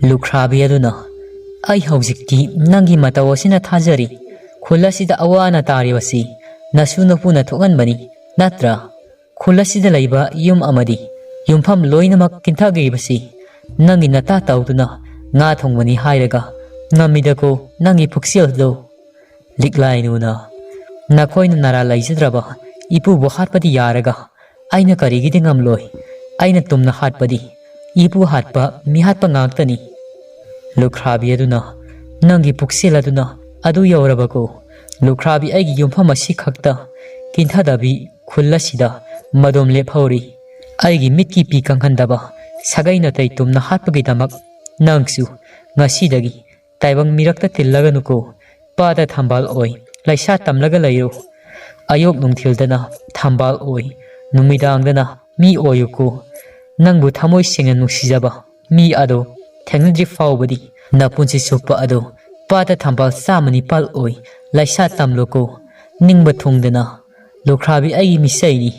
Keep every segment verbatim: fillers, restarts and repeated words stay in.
ꯂꯨꯈ꯭ꯔꯥꯕꯤ ꯑꯗꯨꯅ, "ꯑꯩ ꯍꯧꯖꯤꯛꯇꯤ ꯅꯪꯒꯤ ꯃꯇꯧ ꯑꯁꯤꯅ ꯊꯥꯖꯔꯤ꯫ ꯈꯨꯜ ꯑꯁꯤꯗ ꯑꯋꯥ ꯑꯅꯥ ꯇꯥꯔꯤꯕꯁꯤ ꯅꯁꯨ ꯅꯄꯨꯅ ꯊꯣꯛꯍꯟꯕꯅꯤ, ꯅꯠꯇ꯭ꯔꯥ? ꯈꯨꯜ ꯑꯁꯤꯗ ꯂꯩꯕ ꯌꯨꯝ ꯑꯃꯗꯤ ꯌꯨꯝꯐꯝ ꯂꯣꯏꯅꯃꯛ ꯀꯤꯟꯊꯈ꯭ꯔꯤꯕꯁꯤ ꯅꯪꯒꯤ ꯅꯇꯥ ꯇꯧꯗꯨꯅ ꯉꯥ ꯊꯣꯡꯕꯅꯤ ꯍꯥꯏꯔꯒ ꯉꯝꯃꯤꯗꯀꯣ ꯅꯪꯒꯤ ꯄꯨꯛꯆꯦꯜꯗꯣ?" ꯂꯤꯛꯂꯥꯏꯅꯨꯅ, "ꯅꯈꯣꯏꯅ ꯅꯔꯥ ꯂꯩꯖꯗ꯭ꯔꯕ ꯏꯄꯨꯕꯨ ꯍꯥꯠꯄꯗꯤ ꯌꯥꯔꯒ ꯑꯩꯅ ꯀꯔꯤꯒꯤꯗꯤ ꯉꯝꯂꯣꯏ? ꯑꯩꯅ ꯇꯨꯝꯅ ꯍꯥꯠꯄꯗꯤ ꯏꯄꯨ ꯍꯥꯠꯄ, ꯃꯤꯍꯥꯠꯄ ꯉꯥꯛꯇꯅꯤ꯫" ꯂꯨꯈ꯭ꯔꯥꯕꯤ ꯑꯗꯨꯅ, "ꯅꯪꯒꯤ ꯄꯨꯛꯆꯦꯜ ꯑꯗꯨꯅ ꯑꯗꯨ ꯌꯧꯔꯕꯀꯣ? ꯂꯨꯈ꯭ꯔꯥꯕꯤ, ꯑꯩꯒꯤ ꯌꯨꯝꯐꯝ ꯑꯁꯤ ꯈꯛꯇ ꯀꯤꯟꯊꯗꯕꯤ ꯈꯨꯜ ꯑꯁꯤꯗ ꯃꯗꯣꯝ ꯂꯦꯞꯍꯧꯔꯤ꯫ ꯑꯩꯒꯤ ꯃꯤꯠꯀꯤ ꯄꯤ ꯀꯪꯍꯟꯗꯕ ꯁꯥꯒꯩ ꯅꯥꯇꯩ ꯇꯨꯝꯅ ꯍꯥꯠꯄꯒꯤꯗꯃꯛ ꯅꯪꯁꯨ ꯉꯁꯤꯗꯒꯤ ꯇꯥꯏꯕꯪ ꯃꯤꯔꯛꯇ ꯇꯤꯜꯂꯒꯅꯨꯀꯣ꯫ ꯄꯥꯠꯇ ꯊꯝꯕꯥꯜ ꯑꯣꯏ, ꯂꯩꯁꯥ ꯇꯝꯂꯒ ꯂꯩꯔꯣ꯫ ꯑꯌꯨꯛ ꯅꯨꯡꯊꯤꯜꯗꯅ ꯊꯝꯕꯥꯜ ꯑꯣꯏ, ꯅꯨꯃꯤꯗꯥꯡꯗꯅ ꯃꯤ ꯑꯣꯏꯌꯨꯀꯣ꯫ ꯅꯪꯕꯨ ꯊꯃꯣꯏ ꯁꯦꯡꯅ ꯅꯨꯡꯁꯤꯖꯕ ꯃꯤ ꯑꯗꯣ ꯊꯦꯡꯅꯗ꯭ꯔꯤ ꯐꯥꯎꯕꯗꯤ ꯅꯄꯨꯟꯁꯤ ꯆꯨꯞꯄ ꯑꯗꯣ ꯄꯥꯠꯇ ꯊꯝꯕꯥꯜ ꯆꯥꯝꯃ ꯅꯤꯄꯥꯜ ꯑꯣꯏ, ꯂꯩꯁꯥ ꯇꯝꯂꯨꯀꯣ꯫ ꯅꯤꯡꯕ ꯊꯨꯡꯗꯅ, ꯂꯨꯈ꯭ꯔꯥꯕꯤ ꯑꯩꯒꯤ ꯃꯤꯁꯩꯅꯤ,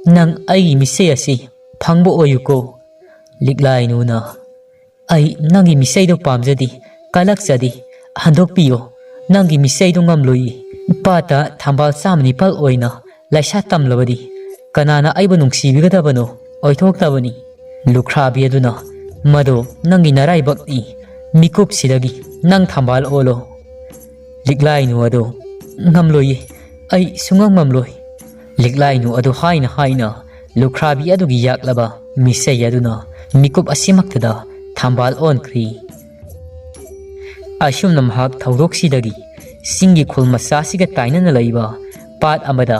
ꯅꯪ ꯑꯩꯒꯤ ꯃꯤꯁꯩ ꯑꯁꯤ ꯐꯪꯕ ꯑꯣꯏꯌꯨꯀꯣ꯫" ꯂꯤꯛꯂꯥꯏꯅꯨꯅ, "ꯑꯩ ꯅꯪꯒꯤ ꯃꯤꯁꯩꯗꯣ ꯄꯥꯝꯖꯗꯦ, ꯀꯜꯂꯛꯆꯗꯦ, ꯍꯟꯗꯣꯛꯄꯤꯌꯣ꯫ ꯅꯪꯒꯤ ꯃꯤꯁꯩꯗꯣ ꯉꯝꯂꯣꯏꯌꯦ꯫ ꯄꯥꯠꯇ ꯊꯝꯕꯥꯜ ꯆꯥꯝꯃ ꯅꯤꯄꯥꯜ ꯑꯣꯏꯅ ꯂꯩꯁꯥ ꯇꯝꯂꯕꯗꯤ ꯀꯅꯥꯅ ꯑꯩꯕꯨ ꯅꯨꯡꯁꯤꯕꯤꯒꯗꯕꯅꯣ? ꯑꯣꯏꯊꯣꯛꯇꯕꯅꯤ꯫" ꯂꯨꯈ꯭ꯔꯥꯕꯤ ꯑꯗꯨꯅ, "ꯃꯗꯣ ꯅꯪꯒꯤ ꯅꯔꯥꯏꯕꯛꯅꯤ꯫ ꯃꯤꯀꯨꯞꯁꯤꯗꯒꯤ ꯅꯪ ꯊꯝꯕꯥꯜ ꯑꯣꯜꯂꯣ꯫" ꯂꯤꯛꯂꯥꯏꯅꯨ ꯑꯗꯣ, "ꯉꯝꯂꯣꯏꯌꯦ, ꯑꯩ ꯁꯨꯡꯉꯝ ꯉꯝꯂꯣꯏ꯫" ꯂꯤꯛꯂꯥꯏꯅꯨ ꯑꯗꯨ ꯍꯥꯏꯅ ꯍꯥꯏꯅ ꯂꯨꯈ꯭ꯔꯥꯕꯤ ꯑꯗꯨꯒꯤ ꯌꯥꯛꯂꯕ ꯃꯤꯁꯩ ꯑꯗꯨꯅ ꯃꯤꯀꯨꯞ ꯑꯁꯤꯃꯛꯇꯗ ꯊꯝꯕꯥꯜ ꯑꯣꯟꯈ꯭ꯔꯤ꯫ ꯑꯁꯨꯝꯅ ꯃꯍꯥꯛ ꯊꯧꯗꯣꯛꯁꯤꯗꯒꯤ ꯆꯤꯡꯒꯤ ꯈꯨꯜ ꯃꯆꯥꯁꯤꯒ ꯇꯥꯏꯅꯅ ꯂꯩꯕ ꯄꯥꯠ ꯑꯃꯗ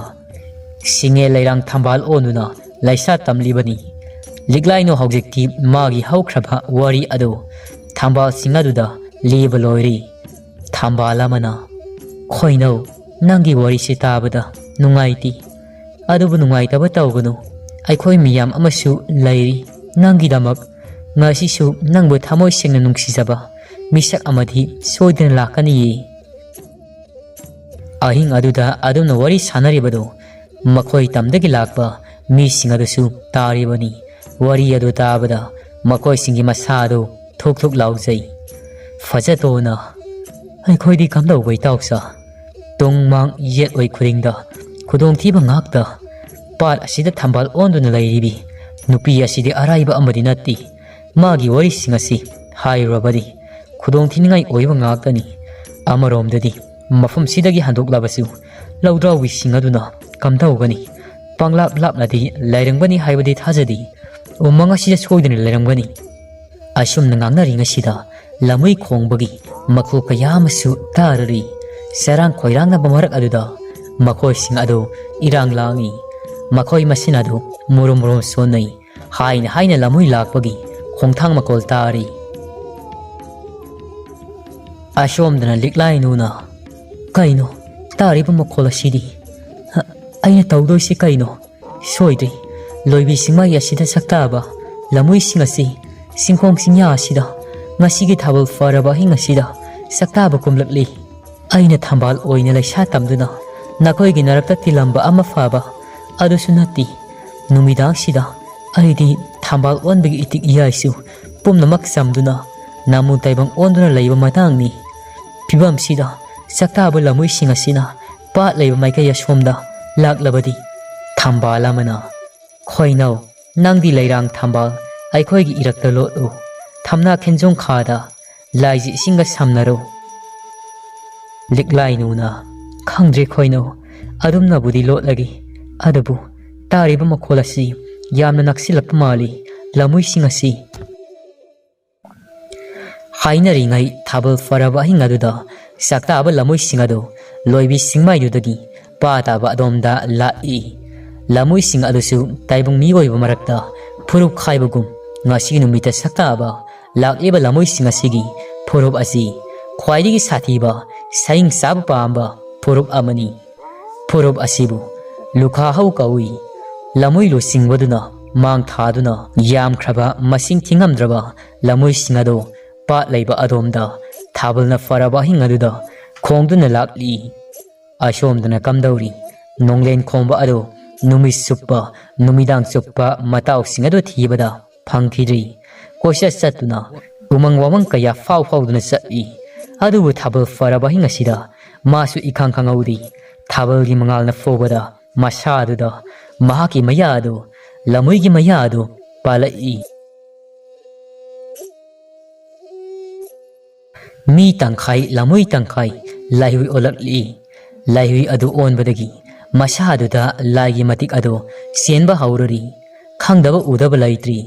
ꯁꯤꯡꯉꯦ ꯂꯩꯔꯥꯡ ꯊꯝꯕꯥꯜ ꯑꯣꯟꯗꯨꯅ ꯂꯩꯁꯥ ꯇꯝꯂꯤꯕꯅꯤ꯫ ꯂꯤꯛꯂꯥꯏꯅꯨ ꯍꯧꯖꯤꯛꯇꯤ ꯃꯥꯒꯤ ꯍꯧꯈ꯭ꯔꯕ ꯋꯥꯔꯤ ꯑꯗꯨ ꯊꯝꯕꯥꯜꯁꯤꯡ ꯑꯗꯨꯗ ꯂꯤꯕ ꯂꯣꯏꯔꯤ꯫ ꯊꯝꯕꯥꯜ ꯑꯃꯅ, "ꯈꯣꯏꯅꯧ, ꯅꯪꯒꯤ ꯋꯥꯔꯤꯁꯤ ꯇꯥꯕꯗ ꯅꯨꯡꯉꯥꯏꯇꯦ꯫ ꯑꯗꯨꯕꯨ ꯅꯨꯡꯉꯥꯏꯇꯕ ꯇꯧꯒꯅꯨ꯫ ꯑꯩꯈꯣꯏ ꯃꯤꯌꯥꯝ ꯑꯃꯁꯨ ꯂꯩꯔꯤ ꯅꯪꯒꯤꯗꯃꯛ꯫ ꯉꯁꯤꯁꯨ ꯅꯪꯕꯨ ꯊꯃꯣꯏ ꯁꯦꯡꯅ ꯅꯨꯡꯁꯤꯖꯕ ꯃꯤꯁꯛ ꯑꯃꯗꯤ ꯁꯣꯏꯗꯅ ꯂꯥꯛꯀꯅꯤꯌꯦ꯫" ꯑꯍꯤꯡ ꯑꯗꯨꯗ ꯑꯗꯨꯝꯅ ꯋꯥꯔꯤ ꯁꯥꯟꯅꯔꯤꯕꯗꯨ ꯃꯈꯣꯏ ꯇꯝꯗꯒꯤ ꯂꯥꯛꯄ ꯃꯤꯁꯤꯡ ꯑꯗꯨꯁꯨ ꯇꯥꯔꯤꯕꯅꯤ꯫ ꯋꯥꯔꯤ ꯑꯗꯨ ꯇꯥꯕꯗ ꯃꯈꯣꯏꯁꯤꯡꯒꯤ ꯃꯁꯥ ꯑꯗꯨ ꯊꯨꯛ ꯊꯨꯛ ꯂꯥꯎꯖꯩ꯫ "ꯐꯖꯗꯣꯅ, ꯑꯩꯈꯣꯏꯗꯤ ꯀꯝꯗꯧꯕ ꯏꯇꯥꯎꯁꯥ? ꯇꯨꯡ ꯃꯥꯡ ꯌꯦꯠ ꯑꯣꯏ ꯈꯨꯗꯤꯡꯗ ꯈꯨꯗꯣꯡꯊꯤꯕ ꯉꯥꯛꯇ꯫ ꯄꯥꯠ ꯑꯁꯤꯗ ꯊꯝꯕꯥꯜ ꯑꯣꯟꯗꯨꯅ ꯂꯩꯔꯤꯕꯤ ꯅꯨꯄꯤ ꯑꯁꯤꯗꯤ ꯑꯔꯥꯏꯕ ꯑꯃꯗꯤ ꯅꯠꯇꯦ꯫ ꯃꯥꯒꯤ ꯋꯥꯔꯤꯁꯤꯡ ꯑꯁꯤ ꯍꯥꯏꯔꯨꯔꯕꯗꯤ ꯈꯨꯗꯣꯡꯊꯤꯅꯤꯡꯉꯥꯏ ꯑꯣꯏꯕ ꯉꯥꯛꯇꯅꯤ꯫ ꯑꯃꯔꯣꯝꯗꯗꯤ ꯃꯐꯝꯁꯤꯗꯒꯤ ꯍꯟꯗꯣꯛꯂꯕꯁꯨ ꯂꯧꯗ꯭ꯔꯥꯎꯕꯤꯁꯤꯡ ꯑꯗꯨꯅ ꯀꯝꯗꯧꯒꯅꯤ? ꯄꯪꯂꯥꯞ ꯂꯥꯞꯅꯗꯤ ꯂꯩꯔꯝꯒꯅꯤ ꯍꯥꯏꯕꯗꯤ ꯊꯥꯖꯗꯦ꯫ ꯎꯃꯪ ꯑꯁꯤꯗ ꯁꯣꯏꯗꯅ ꯂꯩꯔꯝꯒꯅꯤ꯫" ꯑꯁꯨꯝꯅ ꯉꯥꯡꯅꯔꯤꯉꯩꯁꯤꯗ ꯂꯝꯍꯨꯏ ꯈꯣꯡꯕꯒꯤ ꯃꯈꯣꯜ ꯀꯌꯥ ꯑꯃꯁꯨ ꯇꯥꯔꯔꯤ꯫ ꯆꯔꯥꯡ ꯈꯣꯏꯔꯥꯡꯅꯕ ꯃꯔꯛ ꯑꯗꯨꯗ ꯃꯈꯣꯏꯁꯤꯡ ꯑꯗꯨ ꯏꯔꯥꯡ ꯂꯥꯡꯏ꯫ ꯃꯈꯣꯏ ꯃꯁꯦꯟ ꯑꯗꯨ ꯃꯨꯔꯨꯝ ꯃꯨꯔꯨꯝ ꯁꯣꯟꯅꯩ꯫ ꯍꯥꯏꯅ ꯍꯥꯏꯅ ꯂꯝꯍꯨꯏ ꯂꯥꯛꯄꯒꯤ ꯈꯣꯡꯊꯥꯡ ꯃꯈꯣꯜ ꯇꯥꯔꯤ꯫ ꯑꯁꯣꯝꯗꯅ ꯂꯤꯛꯂꯥꯏꯅꯨꯅ, "ꯀꯩꯅꯣ ꯇꯥꯔꯤꯕ ꯃꯈꯣꯜ ꯑꯁꯤꯗꯤ? ꯍ, ꯑꯩꯅ ꯇꯧꯗꯣꯏꯁꯤ ꯀꯩꯅꯣ? ꯁꯣꯏꯗ꯭ꯔꯤ, ꯂꯣꯏꯕꯤ ꯆꯤꯡꯃꯥꯏ ꯑꯁꯤꯗ ꯁꯛꯇꯥꯕ ꯂꯝꯍꯨꯏꯁꯤꯡ ꯑꯁꯤ ꯆꯤꯡꯈꯣꯡ ꯆꯤꯡꯌꯥ ꯑꯁꯤꯗ ꯉꯁꯤꯒꯤ ꯊꯥꯕꯜ ꯐꯔꯕ ꯑꯍꯤꯡ ꯑꯁꯤꯗ ꯁꯛꯇꯥꯕ ꯀꯨꯝꯂꯛꯂꯤ꯫ ꯑꯩꯅ ꯊꯝꯕꯥꯜ ꯑꯣꯏꯅ ꯂꯩꯁꯥ ꯇꯝꯗꯨꯅ ꯅꯈꯣꯏꯒꯤ ꯅꯔꯛꯇ ꯇꯤꯜꯂꯝꯕ ꯑꯃ ꯐꯕ ꯑꯗꯨꯁꯨ ꯅꯠꯇꯦ꯫ ꯅꯨꯃꯤꯗꯥꯡꯁꯤꯗ ꯑꯩꯗꯤ ꯊꯝꯕꯥꯜ ꯑꯣꯟꯕꯒꯤ ꯏꯇꯤꯛ ꯏꯌꯥꯏꯁꯨ ꯄꯨꯝꯅꯃꯛ ꯆꯝꯗꯨꯅ ꯅꯥꯃꯨ ꯇꯥꯏꯕꯪ ꯑꯣꯟꯗꯨꯅ ꯂꯩꯕ ꯃꯇꯥꯡꯅꯤ꯫ ꯐꯤꯕꯝꯁꯤꯗ ꯁꯛꯇꯥꯕ ꯂꯝꯍꯨꯏꯁꯤꯡ ꯑꯁꯤꯅ ꯄꯥꯠ ꯂꯩꯕ ꯃꯥꯏꯀꯩ ꯑꯁꯣꯝꯗ ꯂꯥꯛꯂꯕꯗꯤ?" ꯊꯝꯕꯥꯜ ꯑꯃꯅ, "ꯈꯣꯏꯅꯧ, ꯅꯪꯗꯤ ꯂꯩꯔꯥꯡ ꯊꯝꯕꯥꯜ ꯑꯩꯈꯣꯏꯒꯤ ꯏꯔꯛꯇ ꯂꯣꯠꯂꯨ꯫ ꯊꯝꯅꯥ ꯈꯦꯟꯖꯣꯡ ꯈꯥꯗ ꯂꯥꯏꯁꯤ ꯏꯁꯤꯡꯒ ꯁꯝꯅꯔꯨ꯫" ꯂꯤꯛꯂꯥꯏꯅꯨꯅ, "ꯈꯪꯗ꯭ꯔꯦ ꯈꯣꯏꯅꯧ, ꯑꯗꯨꯝꯅꯕꯨꯗꯤ ꯂꯣꯠꯂꯒꯦ꯫ ꯑꯗꯨꯕꯨ ꯇꯥꯔꯤꯕ ꯃꯈꯣꯜ ꯑꯁꯤ ꯌꯥꯝꯅ ꯅꯛꯁꯤꯜꯂꯛꯄ ꯃꯥꯜꯂꯤ꯫ ꯂꯝꯍꯨꯏꯁꯤꯡ ꯑꯁꯤ" ꯍꯥꯏꯅꯔꯤꯉꯩ ꯊꯥꯕꯜ ꯐꯔꯕ ꯑꯍꯤꯡ ꯑꯗꯨꯗ ꯆꯥꯛꯇꯥꯕ ꯂꯝꯍꯨꯏꯁꯤꯡ ꯑꯗꯨ ꯂꯣꯏꯕꯤ ꯆꯤꯡꯃꯥꯏꯗꯨꯗꯒꯤ ꯄꯥ ꯇꯥꯕ ꯑꯗꯣꯝꯗ ꯂꯥꯛꯏ꯫ ꯂꯝꯍꯨꯏꯁꯤꯡ ꯑꯗꯨꯁꯨ ꯇꯥꯏꯕꯪ ꯃꯤꯑꯣꯏꯕ ꯃꯔꯛꯇ ꯐꯨꯔꯨꯞ ꯈꯥꯏꯕꯒꯨꯝ ꯉꯁꯤꯒꯤ ꯅꯨꯃꯤꯠꯇ ꯁꯛꯇꯥꯕ ꯂꯥꯛꯂꯤꯕ ꯂꯝꯍꯨꯏꯁꯤꯡ ꯑꯁꯤꯒꯤ ꯐꯨꯔꯨꯞ ꯑꯁꯤ ꯈ꯭ꯋꯥꯏꯗꯒꯤ ꯁꯥꯊꯤꯕ, ꯁꯍꯤꯡ ꯆꯥꯕ ꯄꯥꯝꯕ ꯐꯨꯔꯨꯞ ꯑꯃꯅꯤ꯫ ꯐꯨꯔꯨꯞ ꯑꯁꯤꯕꯨ ꯂꯨꯈꯥꯍꯧ ꯀꯧꯏ꯫ ꯂꯝꯍꯨꯏ ꯂꯨꯆꯤꯡꯕꯗꯨꯅ ꯃꯥꯡ ꯊꯥꯗꯨꯅ ꯌꯥꯝꯈ꯭ꯔꯕ ꯃꯁꯤꯡ ꯊꯤꯉꯝꯗ꯭ꯔꯕ ꯂꯝꯍꯨꯏꯁꯤꯡ ꯑꯗꯨ ꯄꯥꯠ ꯂꯩꯕ ꯑꯗꯣꯝꯗ ꯊꯥꯕꯜꯅ ꯐꯔꯕ ꯑꯍꯤꯡ ꯑꯗꯨꯗ ꯈꯣꯡꯗꯨꯅ ꯂꯥꯛꯂꯤ꯫ ꯑꯁꯣꯝꯗꯅ ꯀꯝꯗꯧꯔꯤ? ꯅꯣꯡꯂꯦꯟ ꯈꯣꯡꯕ ꯑꯗꯨ ꯅꯨꯃꯤꯠ ꯆꯨꯞꯄ, ꯅꯨꯃꯤꯗꯥꯡ ꯆꯨꯞꯄ ꯃꯇꯥꯎꯁꯤꯡ ꯑꯗꯨ ꯊꯤꯕꯗ ꯐꯪꯈꯤꯗ꯭ꯔꯤ꯫ ꯀꯣꯏꯆꯠ ꯆꯠꯇꯨꯅ ꯎꯃꯪ ꯋꯥꯃꯪ ꯀꯌꯥ ꯐꯥꯎ ꯐꯥꯎꯗꯨꯅ ꯆꯠꯂꯤ꯫ ꯑꯗꯨꯕꯨ ꯊꯥꯕꯜ ꯐꯔꯕ ꯑꯍꯤꯡ ꯑꯁꯤꯗ ꯃꯥꯁꯨ ꯏꯈꯪ ꯈꯪꯍꯧꯗꯦ꯫ ꯊꯥꯕꯜꯒꯤ ꯃꯉꯥꯜꯅ ꯐꯨꯕꯗ ꯃꯁꯥ ꯑꯗꯨꯗ ꯃꯍꯥꯛꯀꯤ ꯃꯌꯥ ꯑꯗꯨ, ꯂꯃꯨꯏꯒꯤ ꯃꯌꯥ ꯑꯗꯨ ꯄꯥꯜꯂꯛꯏ꯫ ꯃꯤ ꯇꯪꯈꯥꯏ ꯂꯃꯨꯏ ꯇꯪꯈꯥꯏ ꯂꯥꯏꯍꯨꯏ ꯑꯣꯜꯂꯛꯂꯤ꯫ ꯂꯥꯏꯍꯨꯏ ꯑꯗꯨ ꯑꯣꯟꯕꯗꯒꯤ ꯃꯁꯥ ꯑꯗꯨꯗ ꯂꯥꯏꯒꯤ ꯃꯇꯤꯛ ꯑꯗꯨ ꯆꯦꯟꯕ ꯍꯧꯔꯔꯤ꯫ ꯈꯪꯗꯕ ꯎꯗꯕ ꯂꯩꯇ꯭ꯔꯤ꯫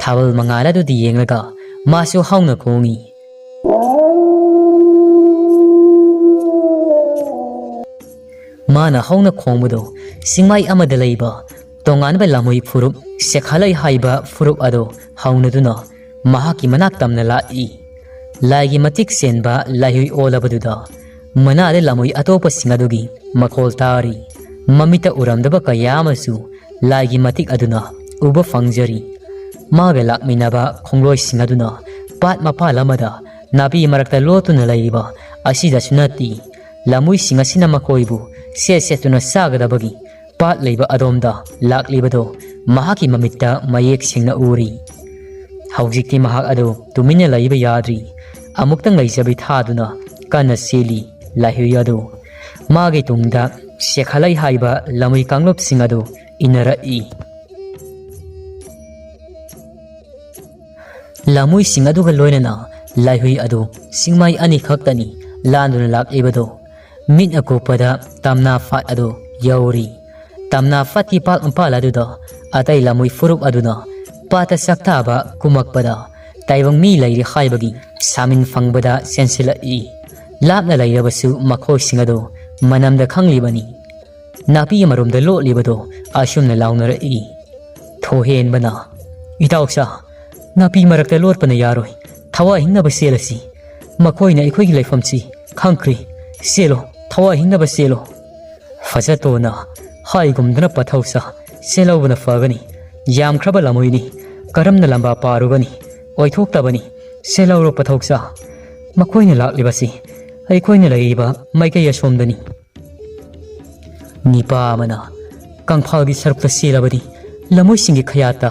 ꯊꯥꯕꯜ ꯃꯉꯥꯜ ꯑꯗꯨꯗꯤ ꯌꯦꯡꯂꯒ ꯃꯥꯁꯨ ꯍꯧꯅ ꯈꯣꯡꯏ꯫ ꯃꯥꯅ ꯍꯧꯅ ꯈꯣꯡꯕꯗꯨ ꯆꯤꯡꯃꯥꯏ ꯑꯃꯗ ꯂꯩꯕ ꯇꯣꯉꯥꯟꯕ ꯂꯝꯍꯨꯏ ꯐꯨꯔꯨꯞ ꯁꯦꯈꯥꯂꯩ ꯍꯥꯏꯕ ꯐꯨꯔꯨꯞ ꯑꯗꯨ ꯍꯧꯅꯗꯨꯅ ꯃꯍꯥꯛꯀꯤ ꯃꯅꯥꯛ ꯇꯝꯅ ꯂꯥꯛꯏ꯫ ꯂꯥꯏꯒꯤ ꯃꯇꯤꯛ ꯆꯦꯟꯕ ꯂꯥꯏꯍꯨꯏ ꯑꯣꯜꯂꯕꯗꯨꯗ ꯃꯅꯥꯗ ꯂꯝꯍꯨꯏ ꯑꯇꯣꯞꯄꯁꯤꯡ ꯑꯗꯨꯒꯤ ꯃꯈꯣꯜ ꯇꯥꯔꯤ꯫ ꯃꯃꯤꯠꯇ ꯎꯔꯝꯗꯕ ꯀꯌꯥ ꯑꯃꯁꯨ ꯂꯥꯏꯒꯤ ꯃꯇꯤꯛ ꯑꯗꯨꯅ ꯎꯕ ꯐꯪꯖꯔꯤ꯫ ꯃꯥꯒ ꯂꯥꯛꯃꯤꯟꯅꯕ ꯈꯣꯡꯂꯣꯏꯁꯤꯡ ꯑꯗꯨꯅ ꯄꯥꯠ ꯃꯄꯥꯜ ꯑꯃꯗ ꯅꯥꯄꯤ ꯃꯔꯛꯇ ꯂꯣꯠꯇꯨꯅ ꯂꯩꯔꯤꯕ ꯑꯁꯤꯗꯁꯨ ꯅꯠꯇꯦ, ꯂꯝꯍꯨꯏꯁꯤꯡ ꯑꯁꯤꯅ ꯃꯈꯣꯏꯕꯨ ꯁꯦꯠ ꯁꯦꯠꯇꯨꯅ ꯆꯥꯒꯗꯕꯒꯤ ꯄꯥꯠ ꯂꯩꯕ ꯑꯗꯣꯝꯗ ꯂꯥꯛꯂꯤꯕꯗꯨ ꯃꯍꯥꯛꯀꯤ ꯃꯃꯤꯠꯇ ꯃꯌꯦꯛ ꯁꯦꯡꯅ ꯎꯔꯤ꯫ ꯍꯧꯖꯤꯛꯇꯤ ꯃꯍꯥꯛ ꯑꯗꯨ ꯇꯨꯃꯤꯟꯅ ꯂꯩꯕ ꯌꯥꯗ꯭ꯔꯤ꯫ ꯑꯃꯨꯛꯇꯪ ꯂꯩꯖꯕꯤ ꯊꯥꯗꯨꯅ ꯀꯟꯅ ꯆꯦꯜꯂꯤ ꯂꯥꯏꯍꯨꯏ ꯑꯗꯨ꯫ ꯃꯥꯒꯤ ꯇꯨꯡꯗ ꯁꯦꯈꯥꯂꯩ ꯍꯥꯏꯕ ꯂꯝꯍꯨꯏ ꯀꯥꯡꯂꯨꯞꯁꯤꯡ ꯑꯗꯨ ꯏꯟꯅꯔꯛꯏ꯫ ꯂꯝꯍꯨꯏꯁꯤꯡ ꯑꯗꯨꯒ ꯂꯣꯏꯅꯅ ꯂꯥꯏꯍꯨꯏ ꯑꯗꯨ ꯆꯤꯡꯃꯥꯏ ꯑꯅꯤꯈꯛꯇꯅꯤ ꯂꯥꯟꯗꯨꯅ ꯂꯥꯛꯂꯤꯕꯗꯨ꯫ ꯃꯤꯠꯅ ꯀꯨꯞꯄꯗ ꯇꯝꯅꯥ ꯐꯥꯠ ꯑꯗꯨ ꯌꯧꯔꯤ꯫ ꯇꯝꯅꯥ ꯐꯥꯠꯀꯤ ꯄꯥꯛ ꯃꯄꯥꯜ ꯑꯗꯨꯗ ꯑꯇꯩ ꯂꯝꯍꯨꯏ ꯐꯨꯔꯨꯞ ꯑꯗꯨꯅ ꯄꯥꯠꯇ ꯆꯥꯛꯇꯥꯕ ꯀꯨꯝꯃꯛꯄꯗ ꯇꯥꯏꯕꯪ ꯃꯤ ꯂꯩꯔꯤ ꯍꯥꯏꯕꯒꯤ ꯁꯥꯃꯤꯟ ꯐꯪꯕꯗ ꯆꯦꯟꯁꯤꯜꯂꯛꯏ꯫ ꯂꯥꯞꯅ ꯂꯩꯔꯕꯁꯨ ꯃꯈꯣꯏꯁꯤꯡ ꯑꯗꯨ ꯃꯅꯝꯗ ꯈꯪꯂꯤꯕꯅꯤ꯫ ꯅꯥꯄꯤ ꯑꯃꯔꯣꯝꯗ ꯂꯣꯠꯂꯤꯕꯗꯣ ꯑꯁꯨꯝꯅ ꯂꯥꯎꯅꯔꯛꯏ꯫ ꯊꯣꯏꯍꯦꯟꯕꯅ, "ꯏꯇꯥꯎꯁꯥ, ꯅꯥꯄꯤ ꯃꯔꯛꯇ ꯂꯣꯠꯄꯅ ꯌꯥꯔꯣꯏ꯫ ꯊꯋꯥꯏ ꯍꯤꯡꯅꯕ ꯆꯦꯜꯂꯁꯤ꯫ ꯃꯈꯣꯏꯅ ꯑꯩꯈꯣꯏꯒꯤ ꯂꯩꯐꯝꯁꯤ ꯈꯪꯈ꯭ꯔꯦ꯫ ꯆꯦꯜꯂꯣ, ꯊꯋꯥꯏ ꯍꯤꯡꯅꯕ ꯆꯦꯜꯂꯣ꯫" ꯐꯖꯇꯣꯟꯅ, "ꯍꯥꯏꯒꯨꯝꯗꯅ ꯄꯊꯧꯁꯥ, ꯆꯦꯜꯍꯧꯕꯅ ꯐꯒꯅꯤ꯫ ꯌꯥꯝꯈ꯭ꯔꯕ ꯂꯝꯍꯨꯏꯅꯤ, ꯀꯔꯝꯅ ꯂꯝꯕꯥ ꯄꯥꯔꯨꯒꯅꯤ? ꯑꯣꯏꯊꯣꯛꯇꯕꯅꯤ꯫ ꯆꯦꯜꯍꯧꯔꯣ ꯄꯊꯧꯁꯥ꯫ ꯃꯈꯣꯏꯅ ꯂꯥꯛꯂꯤꯕꯁꯤ ꯑꯩꯈꯣꯏꯅ ꯂꯩꯔꯤꯕ ꯃꯥꯏꯀꯩ ꯑꯁꯣꯝꯗꯅꯤ꯫" ꯅꯤꯄꯥ ꯑꯃꯅ, "ꯀꯪꯐꯥꯜꯒꯤ ꯁꯔꯨꯛꯇ ꯆꯦꯜꯂꯕꯗꯤ ꯂꯝꯍꯨꯏꯁꯤꯡꯒꯤ ꯈꯌꯥꯠꯇ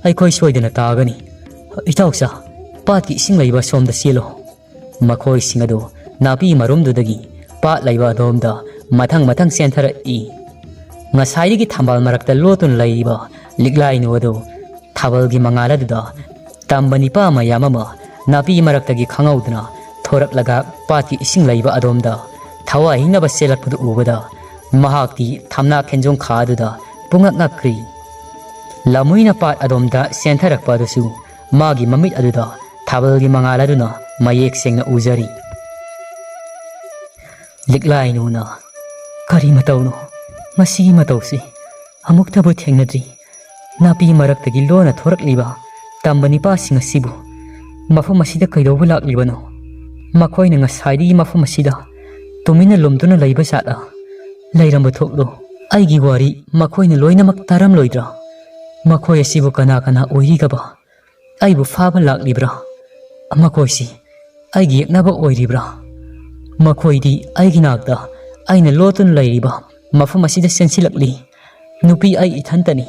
ꯑꯩꯈꯣꯏ ꯁꯣꯏꯗꯅ ꯇꯥꯒꯅꯤ꯫ ꯏꯇꯥꯎꯁꯥ, ꯄꯥꯠꯀꯤ ꯏꯁꯤꯡ ꯂꯩꯕ ꯁꯣꯝꯗ ꯆꯦꯜꯂꯣ꯫ ꯃꯈꯣꯏꯁꯤꯡ ꯑꯗꯨ ꯅꯥꯄꯤ ꯃꯔꯨꯝꯗꯨꯗꯒꯤ ꯄꯥꯠ ꯂꯩꯕ ꯑꯗꯣꯝꯗ ꯃꯊꯪ ꯃꯊꯪ ꯆꯦꯟꯊꯔꯛꯏ꯫ ꯉꯁꯥꯏꯗꯒꯤ ꯊꯝꯕꯥꯜ ꯃꯔꯛꯇ ꯂꯣꯠꯇꯨꯅ ꯂꯩꯔꯤꯕ ꯂꯤꯛꯂꯥꯏꯅꯨ ꯑꯗꯨ ꯊꯥꯕꯜꯒꯤ ꯃꯉꯥꯜ ꯑꯗꯨꯗ ꯇꯝꯕ ꯅꯤꯄꯥ ꯃꯌꯥꯝ ꯑꯃ ꯅꯥꯄꯤ ꯃꯔꯛꯇꯒꯤ ꯈꯪꯍꯧꯗꯅ ꯊꯣꯔꯛꯂꯒ ꯄꯥꯠꯀꯤ ꯏꯁꯤꯡ ꯂꯩꯕ ꯑꯗꯣꯝꯗ ꯊꯋꯥꯏ ꯍꯤꯡꯅꯕ ꯆꯦꯜꯂꯛꯄꯗꯨ ꯎꯕꯗ ꯃꯍꯥꯛꯇꯤ ꯊꯝꯅꯥ ꯈꯦꯟꯖꯣꯡ ꯈꯥ ꯑꯗꯨꯗ ꯄꯨꯡꯉꯛ ꯉꯛꯈ꯭ꯔꯤ꯫ ꯂꯝꯃꯨꯏꯅ ꯄꯥꯠ ꯑꯗꯣꯝꯗ ꯆꯦꯟꯊꯔꯛꯄ ꯑꯗꯨꯁꯨ ꯃꯥꯒꯤ ꯃꯃꯤꯠ ꯑꯗꯨꯗ ꯊꯥꯕꯜꯒꯤ ꯃꯉꯥꯜ ꯑꯗꯨꯅ ꯃꯌꯦꯛ ꯁꯦꯡꯅ ꯎꯖꯔꯤ꯫ ꯂꯤꯛꯂꯥꯏꯅꯨꯅ, "ꯀꯔꯤ ꯃꯇꯧꯅꯣ? ꯃꯁꯤꯒꯤ ꯃꯇꯧꯁꯤ ꯑꯃꯨꯛꯇꯕꯨ ꯊꯦꯡꯅꯗ꯭ꯔꯤ꯫ ꯅꯥꯄꯤ ꯃꯔꯛꯇꯒꯤ ꯂꯣꯟꯅ ꯊꯣꯔꯛꯂꯤꯕ ꯇꯝꯕ ꯅꯤꯄꯥꯁꯤꯡ ꯑꯁꯤꯕꯨ ꯃꯐꯝ ꯑꯁꯤꯗ ꯀꯩꯗꯧꯕ ꯂꯥꯛꯂꯤꯕꯅꯣ? ꯃꯈꯣꯏꯅ ꯉꯁꯥꯏꯗꯒꯤ ꯃꯐꯝ ꯑꯁꯤꯗ ꯇꯨꯃꯤꯟꯅ ꯂꯨꯝꯗꯨꯅ ꯂꯩꯕ ꯖꯥꯠꯂ? ꯂꯩꯔꯝꯕ ꯊꯣꯛꯂꯣ꯫ ꯑꯩꯒꯤ ꯋꯥꯔꯤ ꯃꯈꯣꯏꯅ ꯂꯣꯏꯅꯃꯛ ꯇꯥꯔꯝꯂꯣꯏꯗ꯭ꯔꯥ? ꯃꯈꯣꯏ ꯑꯁꯤꯕꯨ ꯀꯅꯥ ꯀꯅꯥ ꯑꯣꯏꯔꯤꯒꯕ? ꯑꯩꯕꯨ ꯐꯥꯕ ꯂꯥꯛꯂꯤꯕ꯭ꯔꯥ? ꯃꯈꯣꯏꯁꯤ ꯑꯩꯒꯤ ꯌꯦꯛꯅꯕ ꯑꯣꯏꯔꯤꯕ꯭ꯔꯥ? ꯃꯈꯣꯏꯗꯤ ꯑꯩꯒꯤ ꯅꯥꯛꯇ ꯑꯩꯅ ꯂꯣꯠꯇꯨꯅ ꯂꯩꯔꯤꯕ ꯃꯐꯝ ꯑꯁꯤꯗ ꯆꯦꯟꯁꯤꯜꯂꯛꯂꯤ꯫ ꯅꯨꯄꯤ ꯑꯩ ꯏꯊꯟꯇꯅꯤ꯫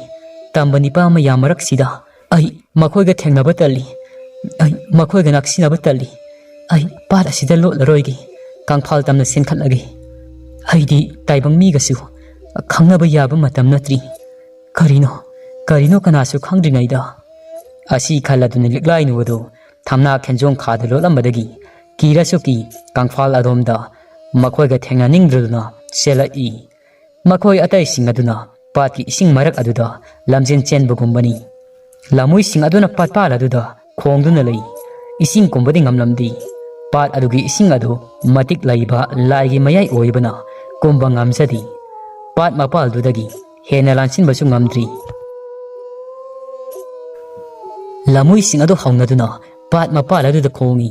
ꯇꯝꯕ ꯅꯤꯄꯥ ꯃꯌꯥꯝ ꯃꯔꯛꯁꯤꯗ ꯑꯩ ꯃꯈꯣꯏꯒ ꯊꯦꯡꯅꯕ ꯇꯜꯂꯤ꯫ ꯑꯩ ꯃꯈꯣꯏꯒ ꯅꯛꯁꯤꯟꯅꯕ ꯇꯜꯂꯤ꯫ ꯑꯩ ꯄꯥꯠ ꯑꯁꯤꯗ ꯂꯣꯠꯂꯔꯣꯏꯒꯦ꯫ ꯀꯪꯐꯥꯜ ꯇꯝꯅ ꯆꯦꯟꯈꯠꯂꯒꯦ꯫ ꯑꯩꯗꯤ ꯇꯥꯏꯕꯪ ꯃꯤꯒꯁꯨ ꯈꯪꯅꯕ ꯌꯥꯕ ꯃꯇꯝ ꯅꯠꯇ꯭ꯔꯤ꯫ ꯀꯔꯤꯅꯣ, ꯀꯔꯤꯅꯣ ꯀꯅꯥꯁꯨ ꯈꯪꯗ꯭ꯔꯤꯉꯩꯗ?" ꯑꯁꯤ ꯈꯜꯂꯗꯨꯅ ꯂꯤꯛꯂꯥꯏꯅꯨ ꯑꯗꯨ ꯊꯝꯅꯥ ꯈꯦꯟꯖꯣꯡ ꯈꯥꯗ ꯂꯣꯠꯂꯝꯕꯗꯒꯤ ꯀꯤꯔꯁꯨ ꯀꯤ ꯀꯪꯐꯥꯜ ꯑꯗꯣꯝꯗ ꯃꯈꯣꯏꯒ ꯊꯦꯡꯅꯅꯤꯡꯗ꯭ꯔꯗꯨꯅ ꯆꯦꯜꯂꯛꯏ꯫ ꯃꯈꯣꯏ ꯑꯇꯩꯁꯤꯡ ꯑꯗꯨꯅ ꯄꯥꯠꯀꯤ ꯏꯁꯤꯡ ꯃꯔꯛ ꯑꯗꯨꯗ ꯂꯝꯖꯦꯟ ꯆꯦꯟꯕꯒꯨꯝꯕꯅꯤ꯫ ꯂꯝꯃꯨꯏꯁꯤꯡ ꯑꯗꯨꯅ ꯄꯥꯠꯄꯥꯜ ꯑꯗꯨꯗ ꯈꯣꯡꯗꯨꯅ ꯂꯩ꯫ ꯏꯁꯤꯡ ꯀꯨꯝꯕꯗꯤ ꯉꯝꯂꯝꯗꯦ꯫ ꯄꯥꯠ ꯑꯗꯨꯒꯤ ꯏꯁꯤꯡ ꯑꯗꯨ ꯃꯇꯤꯛ ꯂꯩꯕ ꯂꯥꯏꯒꯤ ꯃꯌꯥꯏ ꯑꯣꯏꯕꯅ ꯀꯨꯝꯕ ꯉꯝꯖꯗꯦ꯫ ꯄꯥꯠ ꯃꯄꯥꯜꯗꯨꯗꯒꯤ ꯍꯦꯟꯅ ꯂꯥꯟꯁꯤꯟꯕꯁꯨ ꯉꯝꯗ꯭ꯔꯤ꯫ ꯂꯝꯃꯨꯏꯁꯤꯡ ꯑꯗꯨ ꯍꯧꯅꯗꯨꯅ ꯄꯥꯠ ꯃꯄꯥꯜ ꯑꯗꯨꯗ ꯈꯣꯡꯏ꯫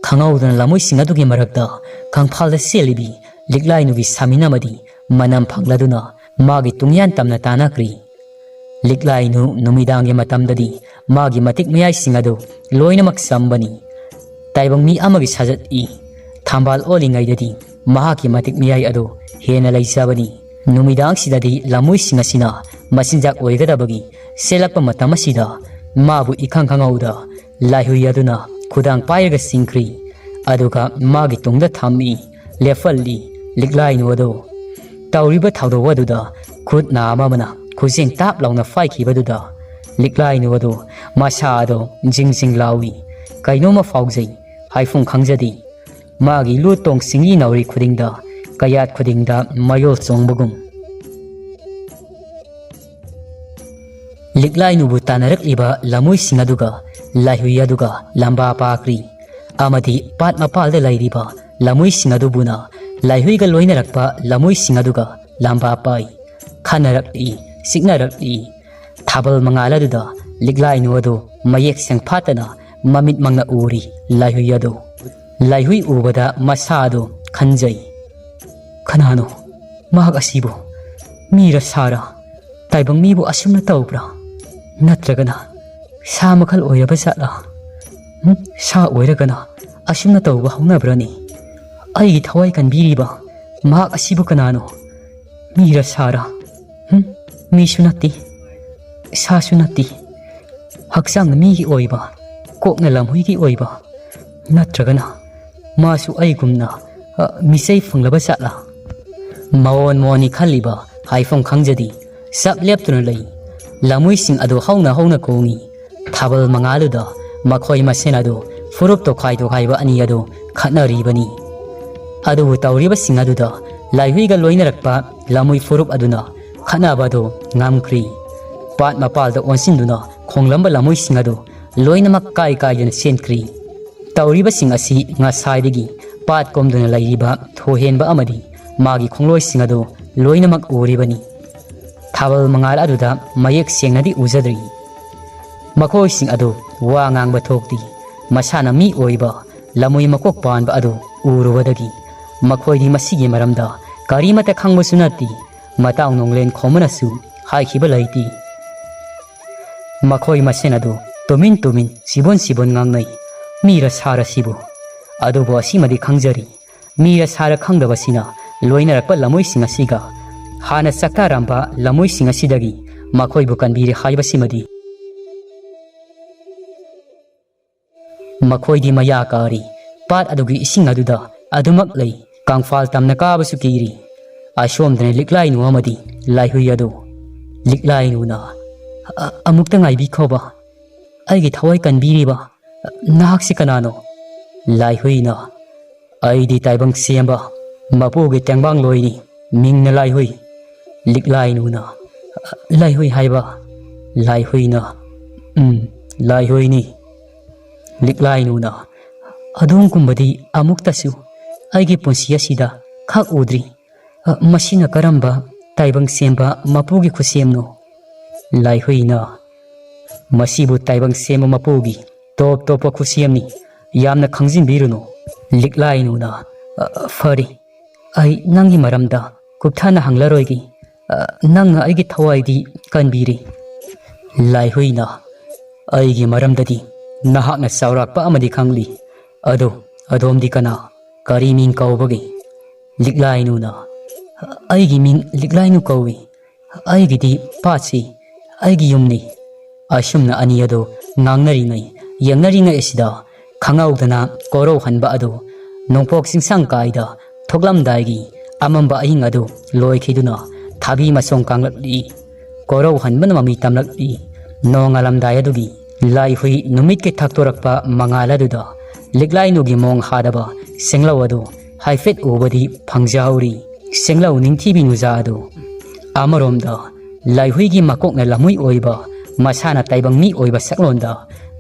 ꯈꯪꯍꯧꯗꯅ ꯂꯝꯃꯨꯏꯁꯤꯡ ꯑꯗꯨꯒꯤ ꯃꯔꯛꯇ ꯀꯪꯐꯥꯜꯗ ꯆꯦꯜꯂꯤꯕꯤ ꯂꯤꯛꯂꯥꯏꯅꯨꯒꯤ ꯁꯥꯃꯤꯟ ꯑꯃꯗꯤ ꯃꯅꯝ ꯐꯪꯂꯗꯨꯅ ꯃꯥꯒꯤ ꯇꯨꯡꯌꯥꯟ ꯇꯝꯅ ꯇꯥꯅꯈ꯭ꯔꯤ꯫ ꯂꯤꯛꯂꯥꯏꯅꯨ ꯅꯨꯃꯤꯗꯥꯡꯒꯤ ꯃꯇꯝꯗꯗꯤ ꯃꯥꯒꯤ ꯃꯇꯤꯛ ꯃꯌꯥꯏꯁꯤꯡ ꯑꯗꯨ ꯂꯣꯏꯅꯃꯛ ꯆꯝꯕꯅꯤ꯫ ꯇꯥꯏꯕꯪ ꯃꯤ ꯑꯃꯒꯤ ꯁꯥꯖꯠ ꯏ꯫ ꯊꯝꯕꯥꯜ ꯑꯣꯜꯂꯤꯉꯩꯗꯗꯤ ꯃꯍꯥꯛꯀꯤ ꯃꯇꯤꯛ ꯃꯌꯥꯏ ꯑꯗꯨ ꯍꯦꯟꯅ ꯂꯩꯖꯕꯅꯤ꯫ ꯅꯨꯃꯤꯗꯥꯡꯁꯤꯗꯗꯤ ꯂꯝꯃꯨꯏꯁꯤꯡ ꯑꯁꯤꯅ ꯃꯆꯤꯟꯖꯥꯛ ꯑꯣꯏꯒꯗꯕꯒꯤ ꯆꯦꯜꯂꯛꯄ ꯃꯇꯝ ꯑꯁꯤꯗ ꯃꯥꯕꯨ ꯏꯈꯪ ꯈꯪꯍꯧꯗ ꯂꯥꯏꯍꯨꯏ ꯑꯗꯨꯅ ꯈꯨꯗꯥꯡ ꯄꯥꯏꯔꯒ ꯆꯤꯡꯈ꯭ꯔꯤ꯫ ꯑꯗꯨꯒ ꯃꯥꯒꯤ ꯇꯨꯡꯗ ꯊꯝꯃꯤ, ꯂꯦꯞꯍꯜꯂꯤ ꯂꯤꯛꯂꯥꯏꯅꯨ ꯑꯗꯨ꯫ ꯇꯧꯔꯤꯕ ꯊꯧꯗꯣꯛ ꯑꯗꯨꯗ ꯈꯨꯠ ꯅꯥꯝꯃ ꯑꯃꯅ ꯈꯨꯖꯦꯡ ꯇꯥꯞ ꯂꯥꯎꯅ ꯄꯥꯏꯈꯤꯕꯗꯨꯗ ꯂꯤꯛꯂꯥꯏꯅꯨ ꯑꯗꯨ ꯃꯁꯥ ꯑꯗꯨ ꯖꯤꯡ ꯖꯤꯡ ꯂꯥꯎꯏ꯫ ꯀꯩꯅꯣꯝꯃ ꯐꯥꯎꯖꯩ, ꯍꯥꯏꯐꯝ ꯈꯪꯖꯗꯦ꯫ ꯃꯥꯒꯤ ꯂꯨ ꯇꯣꯡ ꯁꯤꯡꯂꯤ ꯅꯥꯎꯔꯤ ꯈꯨꯗꯤꯡꯗ, ꯀꯌꯥꯠ ꯈꯨꯗꯤꯡꯗ ꯃꯌꯣꯜ ꯆꯣꯡꯕꯒꯨꯝ꯫ ꯂꯤꯛꯂꯥꯏꯅꯨꯕꯨ ꯇꯥꯟꯅꯔꯛꯂꯤꯕ ꯂꯝꯃꯣꯏꯁꯤꯡ ꯑꯗꯨꯒ ꯂꯥꯏꯍꯨꯏ ꯑꯗꯨꯒ ꯂꯝꯕꯥ ꯄꯥꯈ꯭ꯔꯤ꯫ ꯑꯃꯗꯤ ꯄꯥꯠ ꯃꯄꯥꯜꯗ ꯂꯩꯔꯤꯕ ꯂꯝꯃꯣꯏꯁꯤꯡ ꯑꯗꯨꯕꯨꯅ ꯂꯥꯏꯍꯨꯏꯒ ꯂꯣꯏꯅꯔꯛꯄ ꯂꯝꯃꯣꯏꯁꯤꯡ ꯑꯗꯨꯒ ꯂꯝꯕꯥ ꯄꯥꯏ꯫ ꯈꯟꯅꯔꯛꯂꯤ, ꯆꯤꯛꯅꯔꯛꯂꯤ꯫ ꯊꯥꯕꯜ ꯃꯉꯥꯜ ꯑꯗꯨꯗ ꯂꯤꯛꯂꯥꯏꯅꯨ ꯑꯗꯨ ꯃꯌꯦꯛ ꯁꯦꯡꯐꯥꯠꯇꯅ ꯃꯃꯤꯠꯃꯛꯅ ꯎꯔꯤ ꯂꯥꯏꯍꯨꯏ ꯑꯗꯨ꯫ ꯂꯥꯏꯍꯨꯏ ꯎꯕꯗ ꯃꯁꯥ ꯑꯗꯨ ꯈꯟꯖꯩ꯫ "ꯀꯅꯥꯅꯣ ꯃꯍꯥꯛ ꯑꯁꯤꯕꯨ? ꯃꯤꯔ ꯁꯥꯔ? ꯇꯥꯏꯕꯪ ꯃꯤꯕꯨ ꯑꯁꯨꯝꯅ ꯇꯧꯕ꯭ꯔꯥ? ꯅꯠꯇ꯭ꯔꯒꯅ ꯁꯥ ꯃꯈꯜ ꯑꯣꯏꯔꯕ ꯖꯥꯠꯂꯥ? ꯍꯨꯝ? ꯁꯥ ꯑꯣꯏꯔꯒꯅ ꯑꯁꯨꯝꯅ ꯇꯧꯕ ꯍꯧꯅꯕ꯭ꯔꯅꯤ? ꯑꯩꯒꯤ ꯊꯋꯥꯏ ꯀꯟꯕꯤꯔꯤꯕ ꯃꯍꯥꯛ ꯑꯁꯤꯕꯨ ꯀꯅꯥꯅꯣ? ꯃꯤꯔ ꯁꯥꯔ? ꯍꯨꯝ? ꯃꯤꯁꯨ ꯅꯠꯇꯦ, ꯁꯥꯁꯨ ꯅꯠꯇꯦ꯫ ꯍꯛꯆꯥꯡꯅ ꯃꯤꯒꯤ ꯑꯣꯏꯕ, ꯀꯣꯛꯅ ꯂꯝꯍꯨꯏꯒꯤ ꯑꯣꯏꯕ, ꯅꯠꯇ꯭ꯔꯒꯅ ꯃꯥꯁꯨ ꯑꯩꯒꯨꯝꯅ, ꯑ, ꯃꯤꯆꯩ ꯐꯪꯂꯕ ꯖꯥꯠꯂꯥ?" ꯃꯑꯣꯟ ꯃꯑꯣꯟꯅꯤ ꯈꯜꯂꯤꯕ ꯍꯥꯏꯐꯝ ꯈꯪꯖꯗꯦ꯫ ꯆꯞ ꯂꯦꯞꯇꯨꯅ ꯂꯩ꯫ ꯂꯝꯃꯣꯏꯁꯤꯡ ꯑꯗꯨ ꯍꯧꯅ ꯍꯧꯅ ꯈꯣꯡꯏ꯫ ꯊꯥꯕꯜ ꯃꯉꯥꯜꯗꯨꯗ ꯃꯈꯣꯏ ꯃꯁꯦꯟ ꯑꯗꯨ ꯐꯨꯔꯨꯞ ꯇꯣꯈꯥꯏ ꯇꯣꯈꯥꯏꯕ ꯑꯅꯤ ꯑꯗꯨ ꯈꯠꯅꯔꯤꯕꯅꯤ꯫ ꯑꯗꯨꯕꯨ ꯇꯧꯔꯤꯕꯁꯤꯡ ꯑꯗꯨꯗ ꯂꯥꯏꯍꯨꯏꯒ ꯂꯣꯏꯅꯔꯛꯄ ꯂꯝꯃꯣꯏ ꯐꯨꯔꯨꯞ ꯑꯗꯨꯅ ꯈꯠꯅꯕ ꯑꯗꯨ ꯉꯝꯈ꯭ꯔꯤ꯫ ꯄꯥꯠ ꯃꯄꯥꯜꯗ ꯑꯣꯟꯁꯤꯟꯗꯨꯅ ꯈꯣꯡꯂꯝꯕ ꯂꯝꯃꯣꯏꯁꯤꯡ ꯑꯗꯨ ꯂꯣꯏꯅꯃꯛ ꯀꯥꯏ ꯀꯥꯏꯗꯨꯅ ꯆꯦꯟꯈ꯭ꯔꯤ꯫ ꯇꯧꯔꯤꯕꯁꯤꯡ ꯑꯁꯤ ꯉꯁꯥꯏꯗꯒꯤ ꯄꯥꯠ ꯀꯣꯝꯗꯨꯅ ꯂꯩꯔꯤꯕ ꯊꯣꯏꯍꯦꯟꯕ ꯑꯃꯗꯤ ꯃꯥꯒꯤ ꯈꯣꯡꯂꯣꯏꯁꯤꯡ ꯑꯗꯨ ꯂꯣꯏꯅꯃꯛ ꯎꯔꯤꯕꯅꯤ꯫ ꯊꯥꯕꯜ ꯃꯉꯥꯜ ꯑꯗꯨꯗ ꯃꯌꯦꯛ ꯁꯦꯡꯅꯗꯤ ꯎꯖꯗ꯭ꯔꯤ꯫ ꯃꯈꯣꯏꯁꯤꯡ ꯑꯗꯨ ꯋꯥ ꯉꯥꯡꯕ ꯊꯣꯛꯇꯦ꯫ ꯃꯁꯥꯅ ꯃꯤ ꯑꯣꯏꯕ ꯂꯝꯃꯣꯏ ꯃꯀꯣꯛ ꯄꯥꯟꯕ ꯑꯗꯨ ꯎꯔꯨꯕꯗꯒꯤ ꯃꯈꯣꯏꯗꯤ ꯃꯁꯤꯒꯤ ꯃꯔꯝꯗ ꯀꯔꯤꯃꯠꯇ ꯈꯪꯕꯁꯨ ꯅꯠꯇꯦ꯫ ꯃꯇꯥꯎ ꯅꯣꯡꯂꯦꯟ ꯈꯣꯝꯕꯅꯁꯨ ꯍꯥꯏꯈꯤꯕ ꯂꯩꯇꯦ꯫ ꯃꯈꯣꯏ ꯃꯁꯦꯟ ꯑꯗꯨ ꯇꯨꯃꯤꯟ ꯇꯨꯃꯤꯟ, ꯁꯤꯕꯣꯟ ꯁꯤꯕꯣꯟ ꯉꯥꯡꯅꯩ꯫ ꯃꯤꯔ ꯁꯥꯔ ꯁꯤꯕꯨ? ꯑꯗꯨꯕꯨ ꯑꯁꯤꯃꯗꯤ ꯈꯪꯖꯔꯤ, ꯃꯤꯔ ꯁꯥꯔ ꯈꯪꯗꯕꯁꯤꯅ ꯂꯣꯏꯅꯔꯛꯄ ꯂꯝꯃꯣꯏꯁꯤꯡ ꯑꯁꯤꯒ ꯍꯥꯟꯅ ꯆꯥꯛꯇꯥꯔꯝꯕ ꯂꯝꯃꯣꯏꯁꯤꯡ ꯑꯁꯤꯗꯒꯤ ꯃꯈꯣꯏꯕꯨ ꯀꯟꯕꯤꯔꯦ ꯍꯥꯏꯕꯁꯤꯃꯗꯤ꯫ ꯃꯈꯣꯏꯗꯤ ꯃꯌꯥ ꯀꯥꯔꯤ꯫ ꯄꯥꯠ ꯑꯗꯨꯒꯤ ꯏꯁꯤꯡ ꯑꯗꯨꯗ ꯑꯗꯨꯃꯛ ꯂꯩ꯫ ꯀꯪꯐꯥꯜ ꯇꯝꯅ ꯀꯥꯕꯁꯨ ꯀꯤꯔꯤ꯫ ꯑꯁꯣꯝꯗꯅ ꯂꯤꯛꯂꯥꯏꯅꯨ ꯑꯃꯗꯤ ꯂꯥꯏꯍꯨꯏ ꯑꯗꯨ꯫ ꯂꯤꯛꯂꯥꯏꯅꯨꯅ, "ꯑ-, ꯑꯃꯨꯛꯇ ꯉꯥꯏꯕꯤꯈꯣꯕ꯫ ꯑꯩꯒꯤ ꯊꯋꯥꯏ ꯀꯟꯕꯤꯔꯤꯕ ꯅꯍꯥꯛꯁꯤ ꯀꯅꯥꯅꯣ?" ꯂꯥꯏꯍꯨꯏꯅ, "ꯑꯩꯗꯤ ꯇꯥꯏꯕꯪ ꯁꯦꯝꯕ ꯃꯄꯨꯒꯤ ꯇꯦꯡꯕꯥꯡꯂꯣꯏꯅꯤ꯫ ꯃꯤꯡꯅ ꯂꯥꯏꯍꯨꯏ꯫" ꯂꯤꯛꯂꯥꯏꯅꯨꯅ, "ꯂꯥꯏꯍꯨꯏ ꯍꯥꯏꯕ?" ꯂꯥꯏꯍꯨꯏꯅ, "ꯎꯝ, ꯂꯥꯏꯍꯨꯏꯅꯤ꯫" ꯂꯤꯛꯂꯥꯏꯅꯨꯅ, "ꯑꯗꯣꯝꯒꯨꯝꯕꯗꯤ ꯑꯃꯨꯛꯇꯁꯨ ꯑꯩꯒꯤ ꯄꯨꯟꯁꯤ ꯑꯁꯤꯗ ꯈꯛ ꯎꯗ꯭ꯔꯤ꯫ ꯑ, ꯃꯁꯤꯅ ꯀꯔꯝꯕ ꯇꯥꯏꯕꯪ ꯁꯦꯝꯕ ꯃꯄꯨꯒꯤ ꯈꯨꯠꯁꯦꯝꯅꯣ?" ꯂꯥꯏꯍꯨꯏꯅ, "ꯃꯁꯤꯕꯨ ꯇꯥꯏꯕꯪ ꯁꯦꯝꯕ ꯃꯄꯨꯒꯤ ꯇꯣꯞ ꯇꯣꯞꯄ ꯈꯨꯠꯁꯦꯝꯅꯤ꯫ ꯌꯥꯝꯅ ꯈꯪꯖꯤꯟꯕꯤꯔꯨꯅꯨ꯫" ꯂꯤꯛꯂꯥꯏꯅꯨꯅ, "ꯑ, ꯐꯔꯦ, ꯑꯩ ꯅꯪꯒꯤ ꯃꯔꯝꯗ ꯀꯨꯞꯊꯅ ꯍꯪꯂꯔꯣꯏꯒꯦ꯫ ꯑ, ꯅꯪꯅ ꯑꯩꯒꯤ ꯊꯋꯥꯏꯗꯤ ꯀꯟꯕꯤꯔꯤ꯫" ꯂꯥꯏꯍꯨꯏꯅ, "ꯑꯩꯒꯤ ꯃꯔꯝꯗꯗꯤ ꯅꯍꯥꯛꯅ ꯆꯥꯎꯔꯥꯛꯄ ꯑꯃꯗꯤ ꯈꯪꯂꯤ꯫ ꯑꯗꯨ ꯑꯗꯣꯝꯗꯤ ꯀꯅꯥ? ꯀꯔꯤ ꯃꯤꯡ ꯀꯧꯕꯒꯦ?" ꯂꯤꯛꯂꯥꯏꯅꯨꯅ, "ꯑꯩꯒꯤ ꯃꯤꯡ ꯂꯤꯛꯂꯥꯏꯅꯨ ꯀꯧꯏ꯫ ꯑꯩꯒꯤꯗꯤ ꯄꯥꯠꯁꯤ ꯑꯩꯒꯤ ꯌꯨꯝꯅꯤ꯫" ꯑꯁꯨꯝꯅ ꯑꯅꯤ ꯑꯗꯨ ꯉꯥꯡꯅꯔꯤꯉꯩ, ꯌꯦꯡꯅꯔꯤꯉꯩ ꯑꯁꯤꯗ ꯈꯪꯍꯧꯗꯅ ꯀꯣꯔꯧ ꯍꯟꯕ ꯑꯗꯨ ꯅꯣꯡꯄꯣꯛ ꯆꯤꯡꯁꯥꯡ ꯀꯥꯏꯗ ꯊꯣꯛꯂꯝꯗꯥꯏꯒꯤ ꯑꯃꯝꯕ ꯑꯍꯤꯡ ꯑꯗꯨ ꯂꯣꯏꯈꯤꯗꯨꯅ ꯊꯥꯕꯤ ꯃꯁꯣꯡ ꯀꯥꯡꯂꯛꯂꯤ꯫ ꯀꯣꯔꯧ ꯍꯟꯕꯅ ꯃꯃꯤ ꯇꯝꯂꯛꯂꯤ꯫ ꯅꯣꯡꯉꯥꯜꯂꯝꯗꯥꯏ ꯑꯗꯨꯒꯤ ꯂꯥꯏꯍꯨꯏ ꯅꯨꯃꯤꯠꯀꯤ ꯊꯛꯇꯣꯔꯛꯄ ꯃꯉꯥꯜ ꯑꯗꯨꯗ ꯂꯤꯛꯂꯥꯏꯅꯨꯒꯤ ꯃꯣꯡ ꯍꯥꯗꯕ ꯁꯦꯡꯂꯧ ꯑꯗꯨ ꯍꯥꯏꯐꯦꯠ ꯎꯕꯗꯤ ꯐꯪꯖꯍꯧꯔꯤ꯫ ꯁꯦꯡꯂꯧ ꯅꯤꯡꯊꯤꯕꯤ ꯅꯨꯖꯥ ꯑꯗꯨ꯫ ꯑꯃꯔꯣꯝꯗ ꯂꯥꯏꯍꯨꯏꯒꯤ ꯃꯀꯣꯛꯅ ꯂꯝꯍꯨꯏ ꯑꯣꯏꯕ, ꯃꯁꯥꯅ ꯇꯥꯏꯕꯪ ꯃꯤ ꯑꯣꯏꯕ ꯁꯛꯂꯣꯟꯗ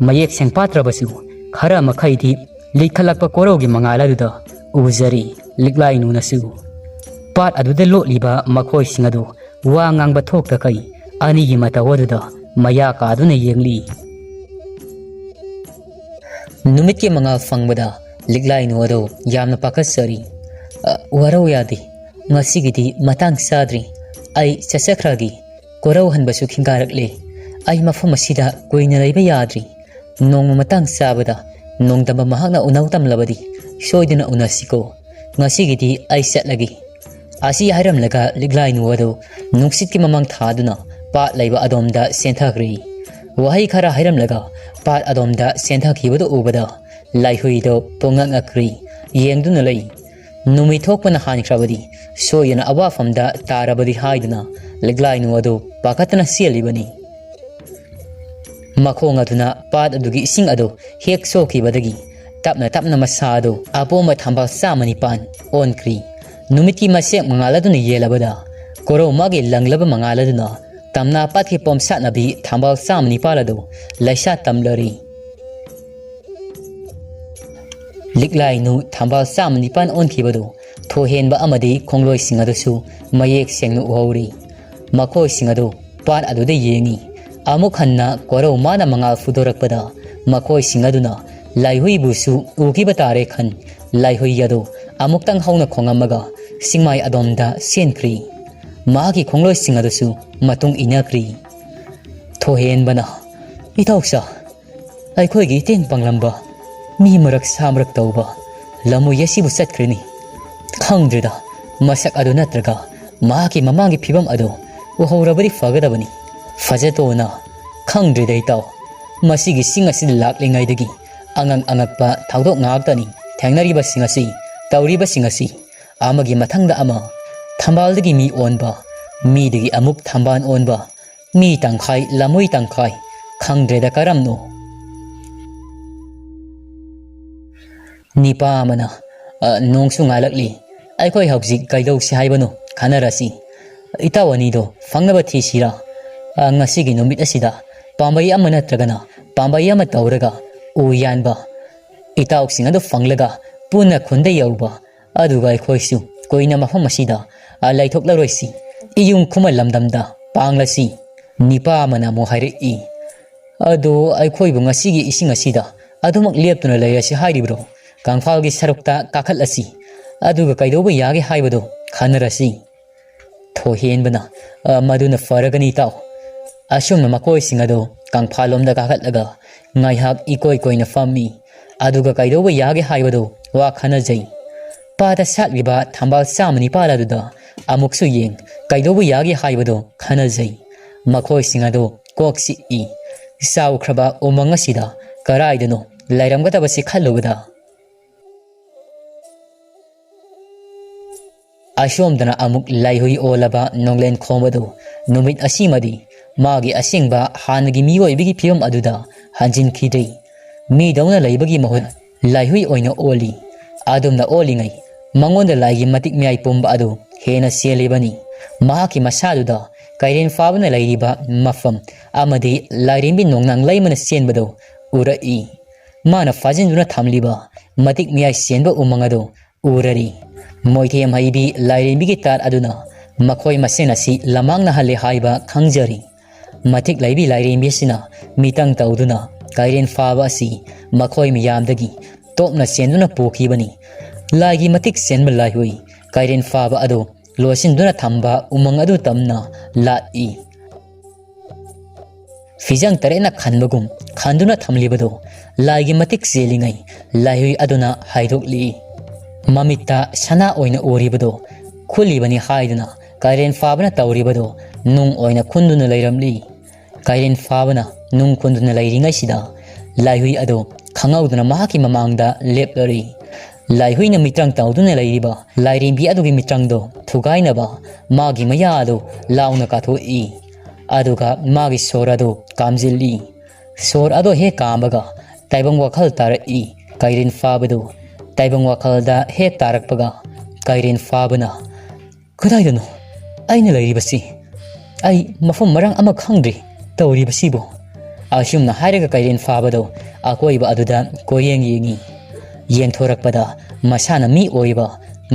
ꯃꯌꯦꯛ ꯁꯦꯡꯄꯥꯠꯇ꯭ꯔꯕꯁꯨ ꯈꯔ ꯃꯈꯩꯗꯤ ꯂꯤꯈꯠꯂꯛꯄ ꯀꯣꯔꯧꯒꯤ ꯃꯉꯥꯜ ꯑꯗꯨꯗ ꯎꯖꯔꯤ꯫ ꯂꯤꯛꯂꯥꯏꯅꯨꯅꯁꯨ ꯄꯥꯠ ꯑꯗꯨꯗ ꯂꯣꯠꯂꯤꯕ ꯃꯈꯣꯏꯁꯤꯡ ꯑꯗꯨ ꯋꯥ ꯉꯥꯡꯕ ꯊꯣꯛꯇꯈꯩ ꯑꯅꯤꯒꯤ ꯃꯇꯧ ꯑꯗꯨꯗ ꯃꯌꯥ ꯀꯥꯗꯨꯅ ꯌꯦꯡꯂꯤ꯫ ꯅꯨꯃꯤꯠꯀꯤ ꯃꯉꯥꯜ ꯐꯪꯕꯗ ꯂꯤꯛꯂꯥꯏꯅꯨ ꯑꯗꯨ ꯌꯥꯝꯅ ꯄꯥꯈꯠꯆꯔꯤ꯫ "ꯑ, ꯋꯥꯔꯧ ꯌꯥꯗꯦ, ꯉꯁꯤꯒꯤꯗꯤ ꯃꯇꯥꯡ ꯆꯥꯗ꯭ꯔꯤ꯫ ꯑꯩ ꯆꯠꯆꯈ꯭ꯔꯒꯦ꯫ ꯀꯣꯔꯧ ꯍꯟꯕꯁꯨ ꯈꯤꯡꯒꯥꯔꯛꯂꯦ꯫ ꯑꯩ ꯃꯐꯝ ꯑꯁꯤꯗ ꯀꯨꯏꯅ ꯂꯩꯕ ꯌꯥꯗ꯭ꯔꯤ꯫ ꯅꯣꯡꯃ ꯃꯇꯥꯡ ꯆꯥꯕꯗ ꯅꯣꯡꯗꯝꯕ ꯃꯍꯥꯛꯅ ꯎꯅꯧ ꯇꯝꯂꯕꯗꯤ ꯁꯣꯏꯗꯅ ꯎꯅꯁꯤꯀꯣ꯫ ꯉꯁꯤꯒꯤꯗꯤ ꯑꯩ ꯆꯠꯂꯒꯦ꯫" ꯑꯁꯤ ꯍꯥꯏꯔꯝꯂꯒ ꯂꯤꯛꯂꯥꯏꯅꯨ ꯑꯗꯨ ꯅꯨꯡꯁꯤꯠꯀꯤ ꯃꯃꯥꯡ ꯊꯥꯗꯨꯅ ꯄꯥꯠ ꯂꯩꯕ ꯑꯗꯣꯝꯗ ꯆꯦꯟꯊꯈ꯭ꯔꯦ꯫ ꯋꯥꯍꯩ ꯈꯔ ꯍꯥꯏꯔꯝꯂꯒ ꯄꯥꯠ ꯑꯗꯣꯝꯗ ꯆꯦꯟꯊꯈꯤꯕꯗꯨ ꯎꯕꯗ ꯂꯥꯏꯍꯨꯏꯗꯣ ꯄꯨꯡꯉꯛ ꯉꯛꯈ꯭ꯔꯤ꯫ ꯌꯦꯡꯗꯨꯅ ꯂꯩ꯫ ꯅꯨꯃꯤꯠ ꯊꯣꯛꯄꯅ ꯍꯥꯟꯈ꯭ꯔꯕꯗꯤ ꯁꯣꯏꯗꯅ ꯑꯋꯥꯐꯝꯗ ꯇꯥꯔꯕꯗꯤ ꯍꯥꯏꯗꯨꯅ ꯂꯤꯛꯂꯥꯏꯅꯨ ꯑꯗꯨ ꯄꯥꯈꯠꯇꯅ ꯆꯦꯜꯂꯤꯕꯅꯤ꯫ ꯃꯈꯣꯡ ꯑꯗꯨꯅ ꯄꯥꯠ ꯑꯗꯨꯒꯤ ꯏꯁꯤꯡ ꯑꯗꯨ ꯍꯦꯛ ꯁꯣꯛꯈꯤꯕꯗꯒꯤ ꯇꯞꯅ ꯇꯞꯅ ꯃꯁꯥ ꯑꯗꯨ ꯑꯄꯣꯝꯕ ꯊꯝꯕꯥꯜ ꯆꯥꯝꯃ ꯅꯤꯄꯥꯟ ꯑꯣꯟꯈ꯭ꯔꯤ꯫ ꯅꯨꯃꯤꯠꯀꯤ ꯃꯁꯦꯛ ꯃꯉꯥꯜ ꯑꯗꯨꯅ ꯌꯦꯜꯂꯕꯗ ꯀꯣꯔꯧꯃꯥꯒꯤ ꯂꯪꯂꯕ ꯃꯉꯥꯜ ꯑꯗꯨꯅ ꯇꯝꯅꯥ ꯄꯥꯠꯀꯤ ꯄꯣꯝꯁꯥꯠꯅꯕꯤ ꯊꯝꯕꯥꯜ ꯆꯥꯝꯃ ꯅꯤꯄꯥꯜ ꯑꯗꯨ ꯂꯩꯁꯥ ꯇꯝꯂꯔꯤ꯫ ꯂꯤꯛꯂꯥꯏꯅꯨ ꯊꯝꯕꯥꯜ ꯆꯥꯝꯃ ꯅꯤꯄꯥꯟ ꯑꯣꯟꯈꯤꯕꯗꯨ ꯊꯣꯏꯍꯦꯟꯕ ꯑꯃꯗꯤ ꯈꯣꯡꯂꯣꯏꯁꯤꯡ ꯑꯗꯨꯁꯨ ꯃꯌꯦꯛ ꯁꯦꯡꯅ ꯎꯍꯧꯔꯤ꯫ ꯃꯈꯣꯏꯁꯤꯡ ꯑꯗꯨ ꯄꯥꯠ ꯑꯗꯨꯗ ꯌꯦꯡꯉꯤ꯫ ꯑꯃꯨꯛ ꯍꯟꯅ ꯀꯣꯔꯧ ꯃꯥꯅ ꯃꯉꯥꯜ ꯐꯨꯗꯣꯔꯛꯄꯗ ꯃꯈꯣꯏꯁꯤꯡ ꯑꯗꯨꯅ ꯂꯥꯏꯍꯨꯏꯕꯨꯁꯨ ꯎꯈꯤꯕ ꯇꯥꯔꯦ ꯈꯟ ꯂꯥꯏꯍꯨꯏ ꯑꯗꯨ ꯑꯃꯨꯛꯇꯪ ꯍꯧꯅ ꯈꯣꯡꯉꯝꯃꯒ ꯆꯤꯡꯃꯥꯏ ꯑꯗꯣꯝꯗ ꯆꯦꯟꯈ꯭ꯔꯤ꯫ ꯃꯍꯥꯛꯀꯤ ꯈꯣꯡꯂꯣꯏꯁꯤꯡ ꯑꯗꯨꯁꯨ ꯃꯇꯨꯡ ꯏꯟꯅꯈ꯭ꯔꯤ꯫ ꯊꯣꯏꯍꯦꯟꯕꯅ, "ꯏꯇꯥꯎꯁꯥ, ꯑꯩꯈꯣꯏꯒꯤ ꯏꯇꯦꯡ ꯄꯥꯡꯂꯝꯕ ꯃꯤ ꯃꯔꯛ ꯁꯥ ꯃꯔꯛ ꯇꯧꯕ ꯂꯝꯃꯣꯏ ꯑꯁꯤꯕꯨ ꯆꯠꯈ꯭ꯔꯦꯅꯤ꯫ ꯈꯪꯗ꯭ꯔꯦꯗ, ꯃꯁꯛ ꯑꯗꯨ ꯅꯠꯇ꯭ꯔꯒ ꯃꯍꯥꯛꯀꯤ ꯃꯃꯥꯡꯒꯤ ꯐꯤꯕꯝ ꯑꯗꯨ ꯎꯍꯧꯔꯕꯗꯤ ꯐꯒꯗꯕꯅꯤ꯫ ꯐꯖꯇꯣꯅ, ꯈꯪꯗ꯭ꯔꯦꯗ ꯏꯇꯥꯎ, ꯃꯁꯤꯒꯤ ꯆꯤꯡ ꯑꯁꯤꯗ ꯂꯥꯛꯂꯤꯉꯩꯗꯒꯤ ꯑꯉꯛ ꯑꯉꯛꯄ ꯊꯧꯗꯣꯛ ꯉꯥꯛꯇꯅꯤ ꯊꯦꯡꯅꯔꯤꯕꯁꯤꯡ ꯑꯁꯤ, ꯇꯧꯔꯤꯕꯁꯤꯡ ꯑꯁꯤ꯫ ꯑꯃꯒꯤ ꯃꯊꯪꯗ ꯑꯃ, ꯊꯝꯕꯥꯜꯗꯒꯤ ꯃꯤ ꯑꯣꯟꯕ, ꯃꯤꯗꯒꯤ ꯑꯃꯨꯛ ꯊꯝꯕꯥꯜ ꯑꯣꯟꯕ, ꯃꯤ ꯇꯪꯈꯥꯏ, ꯂꯝꯃꯣꯏ ꯇꯪꯈꯥꯏ, ꯈꯪꯗ꯭ꯔꯦꯗ ꯀꯔꯝꯅꯣ?" ꯅꯤꯄꯥ ꯑꯃꯅ, "ꯑ, ꯅꯣꯡꯁꯨ ꯉꯥꯜꯂꯛꯂꯤ꯫ ꯑꯩꯈꯣꯏ ꯍꯧꯖꯤꯛ ꯀꯩꯗꯧꯁꯤ ꯍꯥꯏꯕꯅꯣ? ꯈꯟꯅꯔꯁꯤ꯫ ꯏꯇꯥꯎ ꯑꯅꯤꯗꯣ ꯐꯪꯅꯕ ꯊꯤꯁꯤꯔꯥ? ꯑ, ꯉꯁꯤꯒꯤ ꯅꯨꯃꯤꯠ ꯑꯁꯤꯗ ꯄꯥꯝꯕꯩ ꯑꯃ ꯅꯠꯇ꯭ꯔꯒꯅ ꯄꯥꯝꯕꯩ ꯑꯃ ꯇꯧꯔꯒ ꯎ ꯌꯥꯟꯕ, ꯏꯇꯥꯎꯁꯤꯡ ꯑꯗꯨ ꯐꯪꯂꯒ ꯄꯨꯟꯅ ꯈꯨꯟꯗ ꯌꯧꯕ, ꯑꯗꯨꯒ ꯑꯩꯈꯣꯏꯁꯨ ꯀꯨꯏꯅ ꯃꯐꯝ ꯑꯁꯤꯗ, ꯑ, ꯂꯩꯊꯣꯛꯂꯔꯣꯏꯁꯤ꯫ ꯏꯌꯨꯝ ꯈꯨꯃꯟ ꯂꯝꯗꯝꯗ ꯄꯥꯡꯂꯁꯤ꯫" ꯅꯤꯄꯥ ꯑꯃꯅ ꯑꯃꯨꯛ ꯍꯥꯏꯔꯛꯏ, "ꯑꯗꯣ ꯑꯩꯈꯣꯏꯕꯨ ꯉꯁꯤꯒꯤ ꯏꯁꯤꯡ ꯑꯁꯤꯗ ꯑꯗꯨꯃꯛ ꯂꯦꯞꯇꯨꯅ ꯂꯩꯔꯁꯤ ꯍꯥꯏꯔꯤꯕ꯭ꯔꯣ? ꯀꯪꯐꯥꯜꯒꯤ ꯁꯔꯨꯛꯇ ꯀꯥꯈꯠꯂꯁꯤ, ꯑꯗꯨꯒ ꯀꯩꯗꯧꯕ ꯌꯥꯒꯦ ꯍꯥꯏꯕꯗꯣ ꯈꯟꯅꯔꯁꯤ꯫" ꯊꯣꯏꯍꯦꯟꯕꯅ, "ꯑ, ꯃꯗꯨꯅ ꯐꯔꯒꯅꯤ ꯏꯇꯥꯎ꯫" ꯑꯁꯨꯝꯅ ꯃꯈꯣꯏꯁꯤꯡ ꯑꯗꯨ ꯀꯪꯐꯥꯜꯂꯣꯝꯗ ꯀꯥꯈꯠꯂꯒ ꯉꯥꯏꯍꯥꯛ ꯏꯀꯣꯏ ꯀꯣꯏꯅ ꯐꯝꯃꯤ꯫ ꯑꯗꯨꯒ ꯀꯩꯗꯧꯕ ꯌꯥꯒꯦ ꯍꯥꯏꯕꯗꯨ ꯋꯥ ꯈꯟꯅꯖꯩ꯫ ꯄꯥꯠꯇ ꯁꯥꯠꯂꯤꯕ ꯊꯝꯕꯥꯜ ꯆꯥꯝꯃ ꯅꯤꯄꯥꯜ ꯑꯗꯨꯗ ꯑꯃꯨꯛꯁꯨ ꯌꯦꯡ, ꯀꯩꯗꯧꯕ ꯌꯥꯒꯦ ꯍꯥꯏꯕꯗꯨ ꯈꯟꯅꯖꯩ꯫ ꯃꯈꯣꯏꯁꯤꯡ ꯑꯗꯨ ꯀꯣꯛ ꯆꯤꯛꯏ꯫ ꯆꯥꯎꯈ꯭ꯔꯕ ꯎꯃꯪ ꯑꯁꯤꯗ ꯀꯔꯥꯏꯗꯅꯣ ꯂꯩꯔꯝꯒꯗꯕꯁꯤ ꯈꯜꯂꯨꯕꯗ, ꯑꯁꯣꯝꯗꯅ ꯑꯃꯨꯛ ꯂꯥꯏꯍꯨꯏ ꯑꯣꯜꯂꯕ ꯅꯣꯡꯂꯦꯟ ꯈꯣꯝꯕꯗꯨ ꯅꯨꯃꯤꯠ ꯑꯁꯤꯃꯗꯤ ꯃꯥꯒꯤ ꯑꯁꯦꯡꯕ ꯍꯥꯟꯅꯒꯤ ꯃꯤꯑꯣꯏꯕꯒꯤ ꯐꯤꯕꯝ ꯑꯗꯨꯗ ꯍꯟꯖꯤꯟꯈꯤꯗ꯭ꯔꯦ꯫ ꯃꯤꯗꯧꯅ ꯂꯩꯕꯒꯤ ꯃꯍꯨꯠ ꯂꯥꯏꯍꯨꯏ ꯑꯣꯏꯅ ꯑꯣꯜꯂꯤ꯫ ꯑꯗꯨꯝꯅ ꯑꯣꯜꯂꯤꯉꯩ ꯃꯉꯣꯟꯗ ꯂꯥꯏꯒꯤ ꯃꯇꯤꯛ ꯃꯌꯥꯏ ꯄꯨꯝꯕ ꯑꯗꯨ ꯍꯦꯟꯅ ꯆꯦꯜꯂꯤꯕꯅꯤ꯫ ꯃꯍꯥꯛꯀꯤ ꯃꯁꯥꯗꯨꯗ ꯀꯩꯔꯦꯟ ꯐꯥꯕꯅ ꯂꯩꯔꯤꯕ ꯃꯐꯝ ꯑꯃꯗꯤ ꯂꯥꯏꯔꯦꯝꯕꯤ ꯅꯣꯡꯅꯥꯡ ꯂꯩꯃꯅ ꯆꯦꯟꯕꯗꯨ ꯎꯔꯛꯏ꯫ ꯃꯥꯅ ꯐꯥꯖꯤꯟꯗꯨꯅ ꯊꯝꯂꯤꯕ ꯃꯇꯤꯛ ꯃꯌꯥꯏ ꯆꯦꯟꯕ ꯎꯃꯪ ꯑꯗꯨ ꯎꯔꯔꯤ꯫ ꯃꯣꯏꯊꯦꯝ ꯍꯩꯕꯤ ꯂꯥꯏꯔꯦꯝꯕꯤꯒꯤ ꯇꯥꯠ ꯑꯗꯨꯅ ꯃꯈꯣꯏ ꯃꯁꯦꯟ ꯑꯁꯤ ꯂꯃꯥꯡꯅꯍꯜꯂꯦ ꯍꯥꯏꯕ ꯈꯪꯖꯔꯤ꯫ ꯃꯇꯤꯛ ꯂꯩꯕꯤ ꯂꯥꯏꯔꯦꯝꯕꯤ ꯑꯁꯤꯅ ꯃꯤꯇꯪ ꯇꯧꯗꯨꯅ ꯀꯩꯔꯦꯟ ꯐꯥꯕ ꯑꯁꯤ ꯃꯈꯣꯏ ꯃꯤꯌꯥꯝꯗꯒꯤ ꯇꯣꯞꯅ ꯆꯦꯟꯗꯨꯅ ꯄꯨꯈꯤꯕꯅꯤ꯫ ꯂꯥꯏꯒꯤ ꯃꯇꯤꯛ ꯆꯦꯟꯕ ꯂꯥꯏꯍꯨꯏ ꯀꯩꯔꯦꯟ ꯐꯥꯕ ꯑꯗꯨ ꯂꯣꯠꯁꯤꯟꯗꯨꯅ ꯊꯝꯕ ꯎꯃꯪ ꯑꯗꯨ ꯇꯝꯅ ꯂꯥꯠꯏ꯫ ꯐꯤꯖꯪ ꯇꯔꯦꯠꯅ ꯈꯟꯕꯒꯨꯝ ꯈꯟꯗꯨꯅ ꯊꯝꯂꯤꯕꯗꯨ ꯂꯥꯏꯒꯤ ꯃꯇꯤꯛ ꯆꯦꯜꯂꯤꯉꯩ ꯂꯥꯏꯍꯨꯏ ꯑꯗꯨꯅ ꯍꯥꯏꯗꯣꯛꯂꯤ꯫ ꯃꯃꯤꯠꯇ ꯁꯅꯥ ꯑꯣꯏꯅ ꯎꯔꯤꯕꯗꯨ ꯈꯨꯜꯂꯤꯕꯅꯤ ꯍꯥꯏꯗꯨꯅ ꯀꯩꯔꯦꯟ ꯐꯥꯕꯅ ꯇꯧꯔꯤꯕꯗꯨ ꯅꯨꯡ ꯑꯣꯏꯅ ꯈꯨꯟꯗꯨꯅ ꯂꯩꯔꯝꯂꯤ꯫ ꯀꯩꯔꯦꯟ ꯐꯥꯕꯅ ꯅꯨꯡ ꯈꯨꯟꯗꯨꯅ ꯂꯩꯔꯤꯉꯩꯁꯤꯗ ꯂꯥꯏꯍꯨꯏ ꯑꯗꯨ ꯈꯪꯍꯧꯗꯅ ꯃꯍꯥꯛꯀꯤ ꯃꯃꯥꯡꯗ ꯂꯦꯞꯂꯔꯤ꯫ ꯂꯥꯏꯍꯨꯏꯅ ꯃꯤꯇ꯭ꯔꯪ ꯇꯧꯗꯨꯅ ꯂꯩꯔꯤꯕ ꯂꯥꯏꯔꯦꯝꯕꯤ ꯑꯗꯨꯒꯤ ꯃꯤꯇ꯭ꯔꯪꯗꯨ ꯊꯨꯒꯥꯏꯅꯕ ꯃꯥꯒꯤ ꯃꯌꯥ ꯑꯗꯨ ꯂꯥꯎꯅ ꯀꯥꯊꯣꯛꯏ꯫ ꯑꯗꯨꯒ ꯃꯥꯒꯤ ꯁꯣꯔ ꯑꯗꯨ ꯀꯥꯝꯖꯤꯜꯂꯤ꯫ ꯁꯣꯔ ꯑꯗꯨ ꯍꯦꯛ ꯀꯥꯝꯕꯒ ꯇꯥꯏꯕꯪ ꯋꯥꯈꯜ ꯇꯥꯔꯛꯏ꯫ ꯀꯩꯔꯦꯟ ꯐꯥꯕꯗꯨ ꯇꯥꯏꯕꯪ ꯋꯥꯈꯜꯗ ꯍꯦꯛ ꯇꯥꯔꯛꯄꯒ ꯀꯩꯔꯦꯟ ꯐꯥꯕꯅ, "ꯀꯗꯥꯏꯗꯅꯣ ꯑꯩꯅ ꯂꯩꯔꯤꯕꯁꯤ? ꯑꯩ ꯃꯐꯝ ꯃꯔꯥꯡ ꯑꯃ ꯈꯪꯗ꯭ꯔꯤ꯫ ꯇꯧꯔꯤꯕꯁꯤꯕꯨ?" ꯑꯁꯨꯝꯅ ꯍꯥꯏꯔꯒ ꯀꯩꯔꯦꯟ ꯐꯥꯕꯗꯨ ꯑꯀꯣꯏꯕ ꯑꯗꯨꯗ ꯀꯣꯏꯌꯦꯡ ꯌꯦꯡꯉꯤ꯫ ꯌꯦꯡꯊꯣꯔꯛꯄꯗ ꯃꯁꯥꯅ ꯃꯤ ꯑꯣꯏꯕ,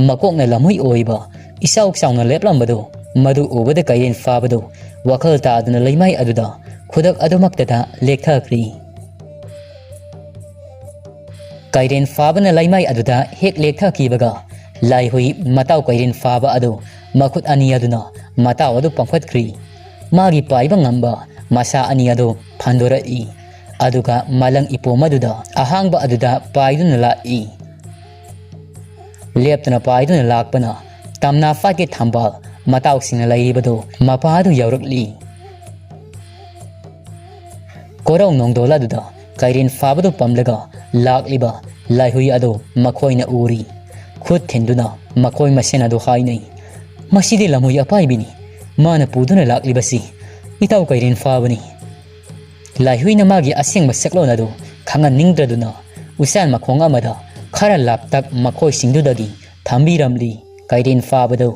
ꯃꯀꯣꯛꯅ ꯂꯝꯍꯨꯏ ꯑꯣꯏꯕ, ꯏꯆꯥꯎ ꯆꯥꯎꯅ ꯂꯦꯞꯂꯝꯕꯗꯨ, ꯃꯗꯨ ꯎꯕꯗ ꯀꯩꯔꯦꯟ ꯐꯥꯕꯗꯨ ꯋꯥꯈꯜ ꯇꯥꯗꯨꯅ ꯂꯩꯃꯥꯏ ꯑꯗꯨꯗ ꯈꯨꯗꯛ ꯑꯗꯨꯃꯛꯇꯗ ꯂꯦꯛꯊꯈ꯭ꯔꯤ꯫ ꯀꯩꯔꯦꯟ ꯐꯥꯕꯅ ꯂꯩꯃꯥꯏ ꯑꯗꯨꯗ ꯍꯦꯛ ꯂꯦꯛꯊꯈꯤꯕꯒ, ꯂꯥꯏꯍꯨꯏ ꯃꯇꯥꯎ ꯀꯩꯔꯦꯟ ꯐꯥꯕ ꯑꯗꯨ ꯃꯈꯨꯠ ꯑꯅꯤ ꯑꯗꯨꯅ ꯃꯇꯥꯎ ꯑꯗꯨ ꯄꯝꯈꯠꯈ꯭ꯔꯤ꯫ ꯃꯥꯒꯤ ꯄꯥꯏꯕ ꯉꯝꯕ ꯃꯁꯥ ꯑꯅꯤ ꯑꯗꯨ ꯐꯟꯗꯣꯔꯛꯏ꯫ ꯑꯗꯨꯒ ꯃꯂꯪ ꯏꯄꯣꯝ ꯑꯗꯨꯗ ꯑꯍꯥꯡꯕ ꯑꯗꯨꯗ ꯄꯥꯏꯗꯨꯅ ꯂꯥꯛꯏ꯫ ꯂꯦꯞꯇꯅ ꯄꯥꯏꯗꯨꯅ ꯂꯥꯛꯄꯅ ꯇꯝꯅꯥ ꯐꯥꯠꯀꯤ ꯊꯝꯕꯥꯜ ꯃꯇꯥꯎꯁꯤꯡꯅ ꯂꯩꯔꯤꯕꯗꯨ ꯃꯄꯥ ꯑꯗꯨ ꯌꯧꯔꯛꯂꯤ꯫ ꯀꯣꯔꯧ ꯅꯣꯡꯗꯣꯜ ꯑꯗꯨꯗ ꯀꯩꯔꯦꯟ ꯐꯥꯕꯗꯨ ꯄꯝꯂꯒ ꯂꯥꯛꯂꯤꯕ ꯂꯥꯏꯍꯨꯏ ꯑꯗꯨ ꯃꯈꯣꯏꯅ ꯎꯔꯤ꯫ ꯈꯨꯠ ꯊꯤꯟꯗꯨꯅ ꯃꯈꯣꯏ ꯃꯁꯦꯟ ꯑꯗꯨ ꯍꯥꯏꯅꯩ, "ꯃꯁꯤꯗꯤ ꯂꯝꯍꯨꯏ ꯑꯄꯥꯏꯕꯤꯅꯤ꯫ ꯃꯥꯅ ꯄꯨꯗꯨꯅ ꯂꯥꯛꯂꯤꯕꯁꯤ ꯏꯇꯥꯎ ꯀꯩꯔꯦꯟ ꯐꯥꯕꯅꯤ꯫" ꯂꯥꯏꯍꯨꯏꯅ ꯃꯥꯒꯤ ꯑꯁꯦꯡꯕ ꯁꯛꯂꯣꯟ ꯑꯗꯨ ꯈꯪꯍꯟꯅꯤꯡꯗ꯭ꯔꯗꯨꯅ ꯎꯆꯥꯟ ꯃꯈꯣꯡ ꯑꯃꯗ ꯈꯔ ꯂꯥꯞꯇꯛ ꯃꯈꯣꯏꯁꯤꯡꯗꯨꯗꯒꯤ ꯊꯝꯕꯤꯔꯝꯂꯤ ꯀꯩꯔꯦꯟ ꯐꯥꯕꯗꯨ꯫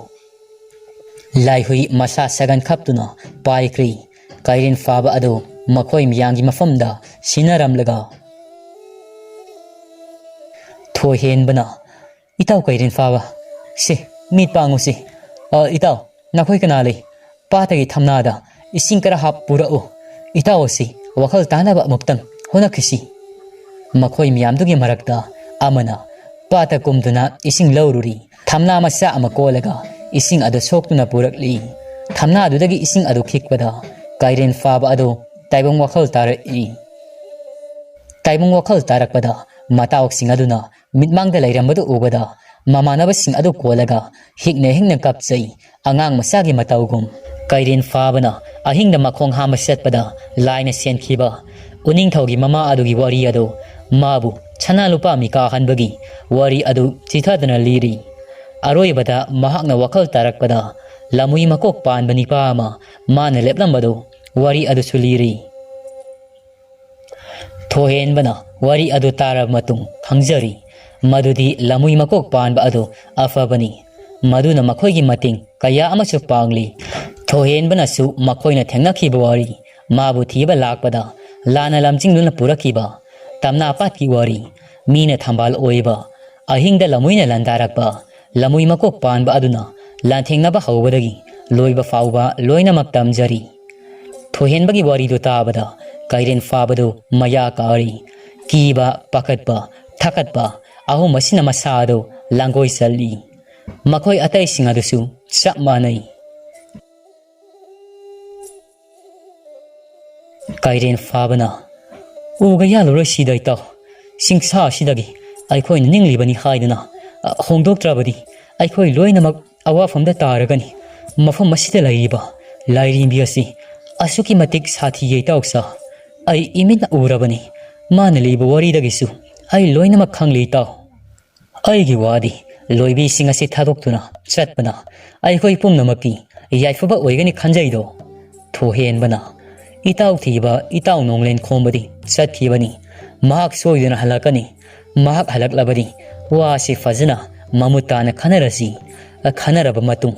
ꯂꯥꯏꯍꯨꯏ ꯃꯁꯥ ꯁꯥꯒꯟ ꯈꯞꯇꯨꯅ ꯄꯥꯏꯈ꯭ꯔꯤ꯫ ꯀꯩꯔꯦꯟ ꯐꯥꯕ ꯑꯗꯨ ꯃꯈꯣꯏ ꯃꯤꯌꯥꯝꯒꯤ ꯃꯐꯝꯗ ꯁꯤꯟꯅꯔꯝꯂꯒ ꯊꯣꯏꯍꯦꯟꯕꯅ, "ꯏꯇꯥꯎ ꯀꯩꯔꯦꯟ ꯐꯥꯕ, ꯁꯤ, ꯃꯤꯠ ꯄꯥꯡꯉꯨꯁꯤ꯫ ꯑ, ꯏꯇꯥꯎ, ꯅꯈꯣꯏ ꯀꯅꯥ ꯂꯩ? ꯄꯥꯠꯇꯒꯤ ꯊꯝꯅꯥꯗ ꯏꯁꯤꯡ ꯈꯔ ꯍꯥꯞ ꯄꯨꯔꯛꯎ꯫ ꯏꯇꯥꯎ ꯑꯁꯤ ꯋꯥꯈꯜ ꯇꯥꯅꯕ ꯑꯃꯨꯛꯇꯪ ꯍꯣꯠꯅꯈꯤꯁꯤ꯫" ꯃꯈꯣꯏ ꯃꯤꯌꯥꯝꯗꯨꯒꯤ ꯃꯔꯛꯇ ꯑꯃꯅ ꯄꯥꯠꯇ ꯀꯨꯝꯗꯨꯅ ꯏꯁꯤꯡ ꯂꯧꯔꯨꯔꯤ꯫ ꯊꯝꯅꯥ ꯃꯆꯥ ꯑꯃ ꯀꯣꯜꯂꯒ ꯏꯁꯤꯡ ꯑꯗꯨ ꯁꯣꯛꯇꯨꯅ ꯄꯨꯔꯛꯂꯤ꯫ ꯊꯝꯅꯥꯗꯨꯗꯒꯤ ꯏꯁꯤꯡ ꯑꯗꯨ ꯈꯤꯛꯄꯗ ꯀꯩꯔꯦꯟ ꯐꯥꯕ ꯑꯗꯨ ꯇꯥꯏꯕꯪ ꯋꯥꯈꯜ ꯇꯥꯔꯛꯏ꯫ ꯇꯥꯏꯕꯪ ꯋꯥꯈꯜ ꯇꯥꯔꯛꯄꯗ ꯃꯇꯥꯎꯁꯤꯡ ꯑꯗꯨꯅ ꯃꯤꯠꯃꯥꯡꯗ ꯂꯩꯔꯝꯕꯗꯨ ꯎꯕꯗ ꯃꯃꯥꯟꯅꯕꯁꯤꯡ ꯑꯗꯨ ꯀꯣꯜꯂꯒ ꯍꯤꯛꯅ ꯍꯤꯛꯅ ꯀꯞꯆꯩ꯫ ꯑꯉꯥꯡ ꯃꯆꯥꯒꯤ ꯃꯇꯧꯒꯨꯝ꯫ ꯀꯩꯔꯦꯟ ꯐꯥꯕꯅ ꯑꯍꯤꯡꯗ ꯃꯈꯣꯡ ꯍꯥꯝꯕ ꯆꯠꯄꯗ ꯂꯥꯏꯅ ꯁꯦꯟꯈꯤꯕ ꯎꯅꯤꯡꯊꯧꯒꯤ ꯃꯃꯥ ꯑꯗꯨꯒꯤ ꯋꯥꯔꯤ ꯑꯗꯨ ꯃꯥꯕꯨ ꯁꯅꯥ ꯂꯨꯄꯥ ꯃꯤꯀꯥ ꯍꯟꯕꯒꯤ ꯋꯥꯔꯤ ꯑꯗꯨ ꯆꯤꯊꯗꯨꯅ ꯂꯤꯔꯤ꯫ ꯑꯔꯣꯏꯕꯗ ꯃꯍꯥꯛꯅ ꯋꯥꯈꯜ ꯇꯥꯔꯛꯄꯗ ꯂꯝꯍꯨꯏ ꯃꯀꯣꯛ ꯄꯥꯟꯕ ꯅꯤꯄꯥ ꯑꯃ ꯃꯥꯅ ꯂꯦꯞꯂꯝꯕꯗꯨ ꯋꯥꯔꯤ ꯑꯗꯨꯁꯨ ꯂꯤꯔꯤ꯫ ꯊꯣꯏꯍꯦꯟꯕꯅ ꯋꯥꯔꯤ ꯑꯗꯨ ꯇꯥꯔꯕ ꯃꯇꯨꯡ ꯈꯪꯖꯔꯤ ꯃꯗꯨꯗꯤ ꯂꯝꯍꯨꯏ ꯃꯀꯣꯛ ꯄꯥꯟꯕ ꯑꯗꯨ ꯑꯐꯕꯅꯤ꯫ ꯃꯗꯨꯅ ꯃꯈꯣꯏꯒꯤ ꯃꯇꯦꯡ ꯀꯌꯥ ꯑꯃꯁꯨ ꯄꯥꯡꯂꯤ꯫ ꯊꯣꯏꯍꯦꯟꯕꯅꯁꯨ ꯃꯈꯣꯏꯅ ꯊꯦꯡꯅꯈꯤꯕ ꯋꯥꯔꯤ, ꯃꯥꯕꯨ ꯊꯤꯕ ꯂꯥꯛꯄꯗ ꯂꯥꯟꯅ ꯂꯝꯖꯤꯡꯗꯨꯅ ꯄꯨꯔꯛꯈꯤꯕ ꯇꯝꯅꯥ ꯄꯥꯠꯀꯤ ꯋꯥꯔꯤ, ꯃꯤꯅ ꯊꯝꯕꯥꯜ ꯑꯣꯏꯕ, ꯑꯍꯤꯡꯗ ꯂꯝꯍꯨꯏꯅ ꯂꯥꯟꯗꯥꯔꯛꯄ, ꯂꯝꯍꯨꯏ ꯃꯀꯣꯛ ꯄꯥꯟꯕ ꯑꯗꯨꯅ ꯂꯥꯟꯊꯦꯡꯅꯕ ꯍꯧꯕꯗꯒꯤ ꯂꯣꯏꯕ ꯐꯥꯎꯕ ꯂꯣꯏꯅꯃꯛ ꯇꯝꯖꯔꯤ꯫ ꯊꯣꯏꯍꯦꯟꯕꯒꯤ ꯋꯥꯔꯤꯗꯨ ꯇꯥꯕꯗ ꯀꯩꯔꯦꯟ ꯐꯥꯕꯗꯨ ꯃꯌꯥ ꯀꯥꯔꯤ꯫ ꯀꯤꯕ, ꯄꯥꯈꯠꯄ, ꯊꯥꯀꯠꯄ ꯑꯍꯨꯝ ꯑꯁꯤꯅ ꯃꯁꯥ ꯑꯗꯨ ꯂꯥꯡꯒꯣꯏ ꯆꯜꯂꯤ꯫ ꯃꯈꯣꯏ ꯑꯇꯩꯁꯤꯡ ꯑꯗꯨꯁꯨ ꯆꯞ ꯃꯥꯟꯅꯩ꯫ ꯀꯩꯔꯦꯟ ꯐꯥꯕꯅ, "ꯎꯒ ꯌꯥꯜꯂꯔꯣꯏ ꯁꯤꯗ ꯏꯇꯥꯎ꯫ ꯆꯤꯡꯁꯥ ꯑꯁꯤꯗꯒꯤ ꯑꯩꯈꯣꯏꯅ ꯅꯤꯡꯂꯤꯕꯅꯤ ꯍꯥꯏꯗꯨꯅ, ꯑ, ꯍꯣꯡꯗꯣꯛꯇ꯭ꯔꯕꯗꯤ ꯑꯩꯈꯣꯏ ꯂꯣꯏꯅꯃꯛ ꯑꯋꯥꯐꯝꯗ ꯇꯥꯔꯒꯅꯤ꯫ ꯃꯐꯝ ꯑꯁꯤꯗ ꯂꯩꯔꯤꯕ ꯂꯥꯏꯔꯦꯝꯕꯤ ꯑꯁꯤ ꯑꯁꯨꯛꯀꯤ ꯃꯇꯤꯛ ꯁꯥꯊꯤꯌꯦ ꯏꯇꯥꯎꯁꯥ꯫ ꯑꯩ ꯏꯃꯤꯠꯅ ꯎꯔꯕꯅꯤ꯫ ꯃꯥꯅ ꯂꯤꯕ ꯋꯥꯔꯤꯗꯒꯤꯁꯨ ꯑꯩ ꯂꯣꯏꯅꯃꯛ ꯈꯪꯂꯤ, ꯏꯇꯥꯎ꯫ ꯑꯩꯒꯤ ꯋꯥꯗꯤ ꯂꯣꯏꯕꯤꯁꯤꯡ ꯑꯁꯤ ꯊꯥꯗꯣꯛꯇꯨꯅ ꯆꯠꯄꯅ ꯑꯩꯈꯣꯏ ꯄꯨꯝꯅꯃꯛꯀꯤ ꯌꯥꯏꯐꯕ ꯑꯣꯏꯒꯅꯤ ꯈꯟꯖꯩꯗꯣ꯫ ꯊꯣꯏꯍꯦꯟꯕꯅ, "ꯏꯇꯥꯎ ꯊꯤꯕ ꯏꯇꯥꯎ ꯅꯣꯡꯂꯦꯟ ꯈꯣꯝꯕꯗꯤ ꯆꯠꯈꯤꯕꯅꯤ꯫ ꯃꯍꯥꯛ ꯁꯣꯏꯗꯅ ꯍꯜꯂꯛꯀꯅꯤ꯫ ꯃꯍꯥꯛ ꯍꯜꯂꯛꯂꯕꯗꯤ ꯋꯥꯁꯤ ꯐꯖꯅ ꯃꯃꯨꯠ ꯇꯥꯅ ꯈꯟꯅꯔꯁꯤ꯫ ꯈꯟꯅꯔꯕ ꯃꯇꯨꯡ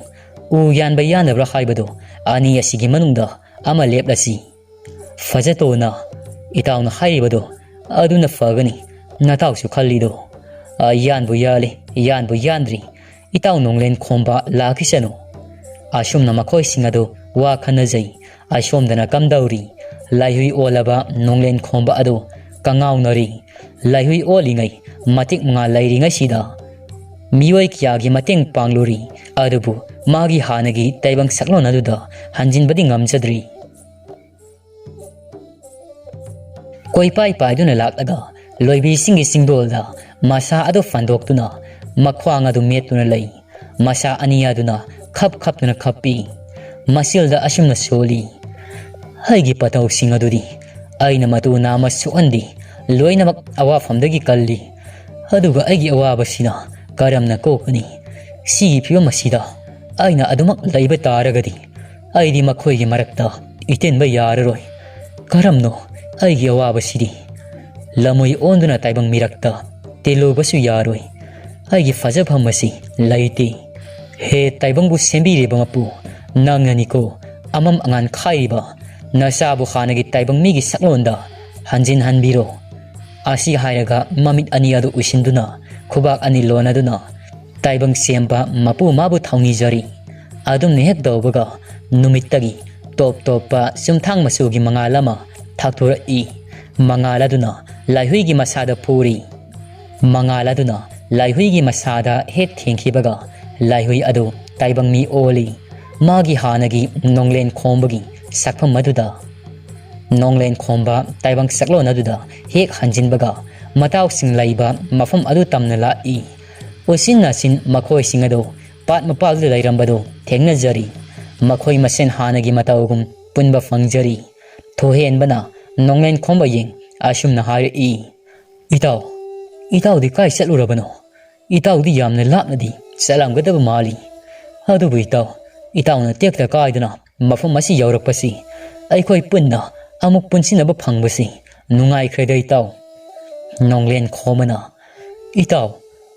ꯎ ꯌꯥꯟꯕ ꯌꯥꯟꯗꯕ꯭ꯔꯥ ꯍꯥꯏꯕꯗꯨ ꯑꯅꯤ ꯑꯁꯤꯒꯤ ꯃꯅꯨꯡꯗ ꯑꯃ ꯂꯦꯞꯂꯁꯤ꯫ ꯐꯖꯇꯣꯟꯅ, ꯏꯇꯥꯎꯅ ꯍꯥꯏꯔꯤꯕꯗꯣ ꯑꯗꯨꯅ ꯐꯒꯅꯤ꯫ ꯅꯇꯥꯎꯁꯨ ꯈꯜꯂꯤꯗꯣ꯫ ꯑ, ꯌꯥꯟꯕꯨ ꯌꯥꯜꯂꯤ, ꯌꯥꯟꯕꯨ ꯌꯥꯟꯗ꯭ꯔꯤ꯫ ꯏꯇꯥꯎ ꯅꯣꯡꯂꯦꯟ ꯈꯣꯝꯕ ꯂꯥꯛꯈꯤꯁꯅꯨ꯫ ꯑꯁꯨꯝꯅ ꯃꯈꯣꯏꯁꯤꯡ ꯑꯗꯨ ꯋꯥ ꯈꯟꯅꯖꯩ꯫ ꯑꯁꯣꯝꯗꯅ ꯀꯝꯗꯧꯔꯤ? ꯂꯥꯏꯍꯨꯏ ꯑꯣꯜꯂꯕ ꯅꯣꯡꯂꯦꯟ ꯈꯣꯝꯕ ꯑꯗꯨ ꯀꯉꯥꯎꯅꯔꯤ꯫ ꯂꯥꯏꯍꯨꯏ ꯑꯣꯜꯂꯤꯉꯩ ꯃꯇꯤꯛ ꯃꯉꯥꯜ ꯂꯩꯔꯤꯉꯩꯁꯤꯗ ꯃꯤꯑꯣꯏ ꯀꯌꯥꯒꯤ ꯃꯇꯦꯡ ꯄꯥꯡꯂꯨꯔꯤ꯫ ꯑꯗꯨꯕꯨ ꯃꯥꯒꯤ ꯍꯥꯟꯅꯒꯤ ꯇꯥꯏꯕꯪ ꯁꯛꯂꯣꯟ ꯑꯗꯨꯗ ꯍꯟꯖꯤꯟꯕꯗꯤ ꯉꯝꯖꯗ꯭ꯔꯤ꯫ ꯀꯣꯏꯄꯥꯏ ꯄꯥꯏꯗꯨꯅ ꯂꯥꯛꯂꯒ ꯂꯣꯏꯕꯤꯁꯤꯡꯒꯤ ꯆꯤꯡꯗꯣꯜꯗ ꯃꯁꯥ ꯑꯗꯨ ꯐꯟꯗꯣꯛꯇꯨꯅ ꯃꯈ꯭ꯋꯥꯡ ꯑꯗꯨ ꯃꯦꯠꯇꯨꯅ ꯂꯩ꯫ ꯃꯁꯥ ꯑꯅꯤ ꯑꯗꯨꯅ ꯈꯞ ꯈꯞꯇꯨꯅ ꯈꯞꯄꯤ꯫ ꯃꯆꯤꯜꯗ ꯑꯁꯨꯝꯅ ꯁꯣꯜꯂꯤ, "ꯑꯩꯒꯤ ꯄꯇꯧꯁꯤꯡ ꯑꯗꯨꯗꯤ ꯑꯩꯅ ꯃꯇꯨ ꯅꯥꯝꯃ ꯁꯣꯛꯍꯟꯗꯦ, ꯂꯣꯏꯅꯃꯛ ꯑꯋꯥꯐꯝꯗꯒꯤ ꯀꯜꯂꯤ꯫ ꯑꯗꯨꯒ ꯑꯩꯒꯤ ꯑꯋꯥꯕꯁꯤꯅ ꯀꯔꯝꯅ ꯀꯣꯛꯀꯅꯤ? ꯁꯤꯒꯤ ꯐꯤꯕꯝ ꯑꯁꯤꯗ ꯑꯩꯅ ꯑꯗꯨꯃꯛ ꯂꯩꯕ ꯇꯥꯔꯒꯗꯤ ꯑꯩꯗꯤ ꯃꯈꯣꯏꯒꯤ ꯃꯔꯛꯇ ꯏꯇꯤꯟꯕ ꯌꯥꯔꯔꯣꯏ꯫ ꯀꯔꯝꯅꯣ ꯑꯩꯒꯤ ꯑꯋꯥꯕꯁꯤꯗꯤ? ꯂꯃꯣꯏ ꯑꯣꯟꯗꯨꯅ ꯇꯥꯏꯕꯪ ꯃꯤꯔꯛꯇ ꯇꯤꯜꯂꯨꯕꯁꯨ ꯌꯥꯔꯣꯏ꯫ ꯑꯩꯒꯤ ꯐꯖꯐꯝ ꯑꯁꯤ ꯂꯩꯇꯦ꯫ ꯍꯦ ꯇꯥꯏꯕꯪꯕꯨ ꯁꯦꯝꯕꯤꯔꯤꯕ ꯃꯄꯨ, ꯅꯪꯅꯅꯤꯀꯣ ꯑꯃꯝ ꯑꯉꯥꯟ ꯈꯥꯏꯔꯤꯕ꯫ ꯅꯆꯥꯕꯨ ꯍꯥꯟꯅꯒꯤ ꯇꯥꯏꯕꯪ ꯃꯤꯒꯤ ꯁꯛꯂꯣꯟꯗ ꯍꯟꯖꯤꯟꯍꯟꯕꯤꯔꯣ꯫" ꯑꯁꯤ ꯍꯥꯏꯔꯒ ꯃꯃꯤꯠ ꯑꯅꯤ ꯑꯗꯨ ꯎꯏꯁꯤꯟꯗꯨꯅ ꯈꯨꯕꯥꯛ ꯑꯅꯤ ꯂꯣꯟꯅꯗꯨꯅ ꯇꯥꯏꯕꯪ ꯁꯦꯝꯕ ꯃꯄꯨ ꯃꯥꯕꯨ ꯊꯧꯅꯤꯖꯔꯤ꯫ ꯑꯗꯨꯝꯅ ꯍꯦꯛ ꯇꯧꯕꯒ ꯅꯨꯃꯤꯠꯇꯒꯤ ꯇꯣꯞ ꯇꯣꯞꯄ ꯆꯨꯝꯊꯥꯡ ꯃꯆꯨꯒꯤ ꯃꯉꯥꯜ ꯑꯃ ꯊꯥꯛꯇꯣꯔꯛꯏ꯫ ꯃꯉꯥꯜ ꯑꯗꯨꯅ ꯂꯥꯏꯍꯨꯏꯒꯤ ꯃꯁꯥꯗ ꯐꯨꯔꯤ꯫ ꯃꯉꯥꯜ ꯑꯗꯨꯅ ꯂꯥꯏꯍꯨꯏꯒꯤ ꯃꯁꯥꯗ ꯍꯦꯛ ꯊꯦꯡꯈꯤꯕꯒ ꯂꯥꯏꯍꯨꯏ ꯑꯗꯨ ꯇꯥꯏꯕꯪ ꯃꯤ ꯑꯣꯜꯂꯤ꯫ ꯃꯥꯒꯤ ꯍꯥꯟꯅꯒꯤ ꯅꯣꯡꯂꯦꯟ ꯈꯣꯝꯕꯒꯤ ꯁꯛꯐꯝ ꯑꯗꯨꯗ ꯅꯣꯡꯂꯦꯟ ꯈꯣꯝꯕ ꯇꯥꯏꯕꯪ ꯁꯛꯂꯣꯟ ꯑꯗꯨꯗ ꯍꯦꯛ ꯍꯟꯖꯤꯟꯕꯒ ꯃꯇꯥꯎꯁꯤꯡ ꯂꯩꯕ ꯃꯐꯝ ꯑꯗꯨ ꯇꯝꯅ ꯂꯥꯛꯏ꯫ ꯎꯆꯤꯟ ꯅꯥꯆꯤꯟ ꯃꯈꯣꯏꯁꯤꯡ ꯑꯗꯨ ꯄꯥꯠ ꯃꯄꯥꯜꯗ ꯂꯩꯔꯝꯕꯗꯨ ꯊꯦꯡꯅꯖꯔꯤ꯫ ꯃꯈꯣꯏ ꯃꯁꯦꯟ ꯍꯥꯟꯅꯒꯤ ꯃꯇꯧꯒꯨꯝ ꯄꯨꯟꯕ ꯐꯪꯖꯔꯤ꯫ ꯊꯣꯏꯍꯦꯟꯕꯅ ꯅꯣꯡꯂꯦꯟ ꯈꯣꯝꯕ ꯌꯦꯡ ꯑꯁꯨꯝꯅ ꯍꯥꯏꯔꯛꯏ, "ꯏꯇꯥꯎ, ꯏꯇꯥꯎꯗꯤ ꯀꯥꯏ ꯆꯠꯂꯨꯔꯕꯅꯣ? ꯏꯇꯥꯎꯗꯤ ꯌꯥꯝꯅ ꯂꯥꯞꯅꯗꯤ ꯆꯠꯂꯝꯒꯗꯕ ꯃꯥꯜꯂꯤ꯫ ꯑꯗꯨꯕꯨ ꯏꯇꯥꯎ, ꯏꯇꯥꯎꯅ ꯇꯦꯛꯇ ꯀꯥꯏꯗꯅ ꯃꯐꯝ ꯑꯁꯤ ꯌꯧꯔꯛꯄꯁꯤ, ꯑꯩꯈꯣꯏ ꯄꯨꯟꯅ ꯑꯃꯨꯛ ꯄꯨꯟꯁꯤꯟꯅꯕ ꯐꯪꯕꯁꯤ ꯅꯨꯡꯉꯥꯏꯈ꯭ꯔꯦꯗ ꯏꯇꯥꯎ꯫" ꯅꯣꯡꯂꯦꯟ ꯈꯣꯝꯕꯅ, "ꯏꯇꯥꯎ,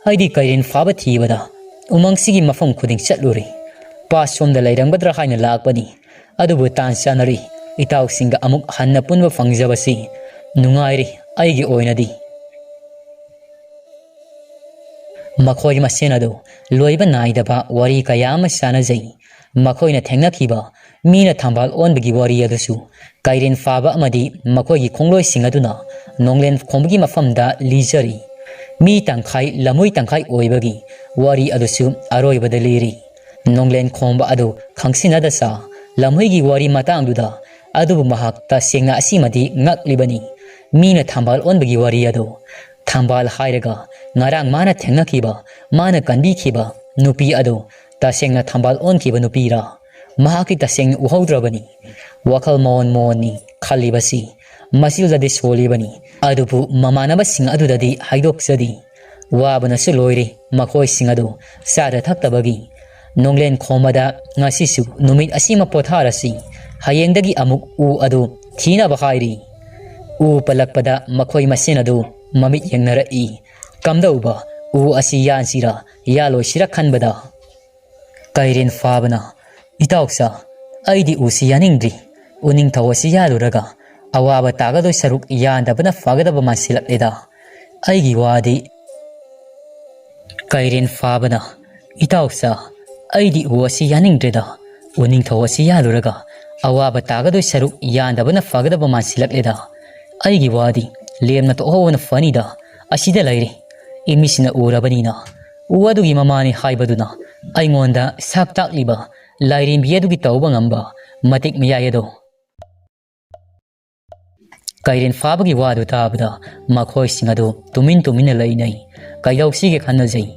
ꯑꯩꯗꯤ ꯀꯩꯔꯦꯟ ꯐꯥꯕ ꯊꯤꯕꯗ ꯎꯃꯪꯁꯤꯒꯤ ꯃꯐꯝ ꯈꯨꯗꯤꯡ ꯆꯠꯂꯨꯔꯦ꯫ ꯄꯥꯠ ꯁꯣꯝꯗ ꯂꯩꯔꯝꯒꯗ꯭ꯔꯥ ꯍꯥꯏꯅ ꯂꯥꯛꯄꯅꯤ꯫ ꯑꯗꯨꯕꯨ ꯇꯥꯟ ꯆꯥꯅꯔꯤ, ꯏꯇꯥꯎꯁꯤꯡꯒ ꯑꯃꯨꯛ ꯍꯟꯅ ꯄꯨꯟꯕ ꯐꯪꯖꯕꯁꯤ ꯅꯨꯡꯉꯥꯏꯔꯤ ꯑꯩꯒꯤ ꯑꯣꯏꯅꯗꯤ꯫" ꯃꯈꯣꯏ ꯃꯁꯦꯟ ꯑꯗꯨ ꯂꯣꯏꯕ ꯅꯥꯏꯗꯕ ꯋꯥꯔꯤ ꯀꯌꯥ ꯑꯃ ꯁꯥꯟꯅꯖꯩ꯫ ꯃꯈꯣꯏꯅ ꯊꯦꯡꯅꯈꯤꯕ ꯃꯤꯅ ꯊꯝꯕꯥꯜ ꯑꯣꯟꯕꯒꯤ ꯋꯥꯔꯤ ꯑꯗꯨꯁꯨ ꯀꯩꯔꯦꯟ ꯐꯥꯕ ꯑꯃꯗꯤ ꯃꯈꯣꯏꯒꯤ ꯈꯣꯡꯂꯣꯏꯁꯤꯡ ꯑꯗꯨꯅ ꯅꯣꯡꯂꯦꯟ ꯈꯣꯝꯕꯒꯤ ꯃꯐꯝꯗ ꯂꯤꯖꯔꯤ꯫ ꯃꯤ ꯇꯪꯈꯥꯏ ꯂꯝꯍꯨꯏ ꯇꯪꯈꯥꯏ ꯑꯣꯏꯕꯒꯤ ꯋꯥꯔꯤ ꯑꯗꯨꯁꯨ ꯑꯔꯣꯏꯕꯗ ꯂꯤꯔꯤ꯫ ꯅꯣꯡꯂꯦꯟ ꯈꯣꯝꯕ ꯑꯗꯨ ꯈꯪꯁꯤꯟꯅꯗ ꯆꯥ ꯂꯝꯍꯨꯏꯒꯤ ꯋꯥꯔꯤ ꯃꯇꯥꯡꯗꯨꯗ, ꯑꯗꯨꯕꯨ ꯃꯍꯥꯛ ꯇꯁꯦꯡꯅ ꯑꯁꯤꯃꯗꯤ ꯉꯛꯂꯤꯕꯅꯤ꯫ ꯃꯤꯅ ꯊꯝꯕꯥꯜ ꯑꯣꯟꯕꯒꯤ ꯋꯥꯔꯤ ꯑꯗꯨ, ꯊꯝꯕꯥꯜ ꯍꯥꯏꯔꯒ ꯉꯔꯥꯡ ꯃꯥꯅ ꯊꯦꯡꯅꯈꯤꯕ, ꯃꯥꯅ ꯀꯟꯕꯤꯈꯤꯕ ꯅꯨꯄꯤ ꯑꯗꯨ ꯇꯁꯦꯡꯅ ꯊꯝꯕꯥꯜ ꯑꯣꯟꯈꯤꯕ ꯅꯨꯄꯤꯔꯥ? ꯃꯍꯥꯛꯇꯤ ꯇꯁꯦꯡꯅ ꯎꯍꯧꯗ꯭ꯔꯕꯅꯤ꯫ ꯋꯥꯈꯜ ꯃꯑꯣꯟ ꯃꯑꯣꯟꯅꯤ ꯈꯜꯂꯤꯕꯁꯤ꯫ ꯃꯆꯤꯜꯗꯗꯤ ꯁꯣꯜꯂꯤꯕꯅꯤ, ꯑꯗꯨꯕꯨ ꯃꯃꯥꯟꯅꯕꯁꯤꯡ ꯑꯗꯨꯗꯗꯤ ꯍꯥꯏꯗꯣꯛꯆꯗꯦ꯫ ꯋꯥꯕꯅꯁꯨ ꯂꯣꯏꯔꯦ ꯃꯈꯣꯏꯁꯤꯡ ꯑꯗꯨ ꯆꯥꯗ ꯊꯛꯇꯕꯒꯤ꯫ ꯅꯣꯡꯂꯦꯟ ꯈꯣꯝꯕꯗ ꯉꯁꯤꯁꯨ ꯅꯨꯃꯤꯠ ꯑꯁꯤꯃ ꯄꯣꯊꯥꯔꯁꯤ, ꯍꯌꯦꯡꯗꯒꯤ ꯑꯃꯨꯛ ꯎ ꯑꯗꯨ ꯊꯤꯅꯕ ꯍꯥꯏꯔꯤ꯫ ꯎ ꯄꯜꯂꯛꯄꯗ ꯃꯈꯣꯏ ꯃꯁꯦꯟ ꯑꯗꯨ ꯃꯃꯤꯠ ꯌꯦꯡꯅꯔꯛꯏ꯫ ꯀꯝꯗꯧꯕ, ꯎ ꯑꯁꯤ ꯌꯥꯟꯁꯤꯔꯥ ꯌꯥꯜꯂꯣꯏꯁꯤꯔꯥ ꯈꯟꯕꯗ꯫ ꯀꯩꯔꯦꯟ ꯐꯥꯕꯅ, "ꯏꯇꯥꯎꯁꯥ, ꯑꯩꯗꯤ ꯎꯁꯤ ꯌꯥꯅꯤꯡꯗ꯭ꯔꯤ꯫ ꯎꯅꯤꯡꯊꯧ ꯑꯁꯤ ꯌꯥꯜꯂꯨꯔꯒ ꯑꯋꯥꯕ ꯇꯥꯒꯗꯣꯏ ꯁꯔꯨꯛ ꯌꯥꯟꯗꯕꯅ ꯐꯒꯗꯕ ꯃꯥꯟꯁꯤꯜꯂꯛꯂꯦꯗ꯫ ꯑꯩꯒꯤ ꯋꯥꯗꯤ꯫" ꯀꯩꯔꯦꯟ ꯐꯥꯕꯅ, "ꯏꯇꯥꯎꯁꯥ, ꯑꯩꯗꯤ ꯎ ꯑꯁꯤ ꯌꯥꯅꯤꯡꯗ꯭ꯔꯦꯗ꯫ ꯎꯅꯤꯡꯊꯧ ꯑꯁꯤ ꯌꯥꯜꯂꯨꯔꯒ ꯑꯋꯥꯕ ꯇꯥꯒꯗꯣꯏ ꯁꯔꯨꯛ ꯌꯥꯟꯗꯕꯅ ꯐꯒꯗꯕ ꯃꯥꯟꯁꯤꯜꯂꯛꯂꯦꯗ꯫ ꯑꯩꯒꯤ ꯋꯥꯗꯤ ꯂꯦꯝꯅ ꯇꯣꯛꯍꯧꯕꯅ ꯐꯅꯤꯗ꯫ ꯑꯁꯤꯗ ꯂꯩꯔꯦ, ꯏꯃꯤꯠꯁꯤꯅ ꯎꯔꯕꯅꯤꯅ꯫ ꯎ ꯑꯗꯨꯒꯤ ꯃꯃꯥꯅꯤ ꯍꯥꯏꯕꯗꯨꯅ ꯑꯩꯉꯣꯟꯗ ꯁꯛ ꯇꯥꯛꯂꯤꯕ ꯂꯥꯏꯔꯦꯝꯕꯤ ꯑꯗꯨꯒꯤ ꯇꯧꯕ ꯉꯝꯕ ꯃꯇꯤꯛ ꯃꯌꯥꯏ ꯑꯗꯣ꯫" ꯀꯩꯔꯦꯟ ꯐꯥꯕꯒꯤ ꯋꯥꯗꯨ ꯇꯥꯕꯗ ꯃꯈꯣꯏꯁꯤꯡ ꯑꯗꯨ ꯇꯨꯃꯤꯟ ꯇꯨꯃꯤꯟꯅ ꯂꯩꯅꯩ꯫ ꯀꯩꯗꯧꯁꯤꯒꯦ ꯈꯟꯅꯖꯩ꯫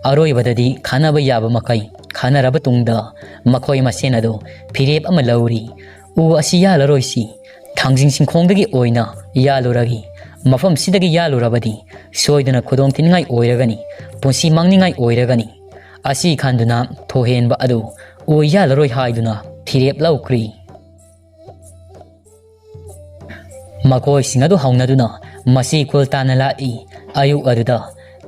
ꯑꯔꯣꯏꯕꯗꯗꯤ ꯈꯟꯅꯕ ꯌꯥꯕ ꯃꯈꯩ ꯈꯟꯅꯔꯕ ꯇꯨꯡꯗ ꯃꯈꯣꯏ ꯃꯁꯦꯟ ꯑꯗꯨ ꯐꯤꯔꯦꯞ ꯑꯃ ꯂꯧꯔꯤ꯫ ꯎ ꯑꯁꯤ ꯌꯥꯜꯂꯔꯣꯏꯁꯤ, ꯊꯥꯡꯖꯤꯡ ꯆꯤꯡꯈꯣꯡꯗꯒꯤ ꯑꯣꯏꯅ ꯌꯥꯜꯂꯨꯔꯒꯦ꯫ ꯃꯐꯝꯁꯤꯗꯒꯤ ꯌꯥꯜꯂꯨꯔꯕꯗꯤ ꯁꯣꯏꯗꯅ ꯈꯨꯗꯣꯡ ꯊꯤꯅꯤꯡꯉꯥꯏ ꯑꯣꯏꯔꯒꯅꯤ, ꯄꯨꯟꯁꯤ ꯃꯥꯡꯅꯤꯡꯉꯥꯏ ꯑꯣꯏꯔꯒꯅꯤ꯫ ꯑꯁꯤ ꯈꯟꯗꯨꯅ ꯊꯣꯏꯍꯦꯟꯕ ꯑꯗꯨ ꯑꯣꯏ ꯌꯥꯜꯂꯔꯣꯏ ꯍꯥꯏꯗꯨꯅ ꯐꯤꯔꯦꯞ ꯂꯧꯈ꯭ꯔꯦ꯫ ꯃꯈꯣꯏꯁꯤꯡ ꯑꯗꯨ ꯍꯧꯅꯗꯨꯅ ꯃꯁꯤ ꯈꯨꯜ ꯇꯥꯟꯅ ꯂꯥꯛꯏ꯫ ꯑꯌꯨꯛ ꯑꯗꯨꯗ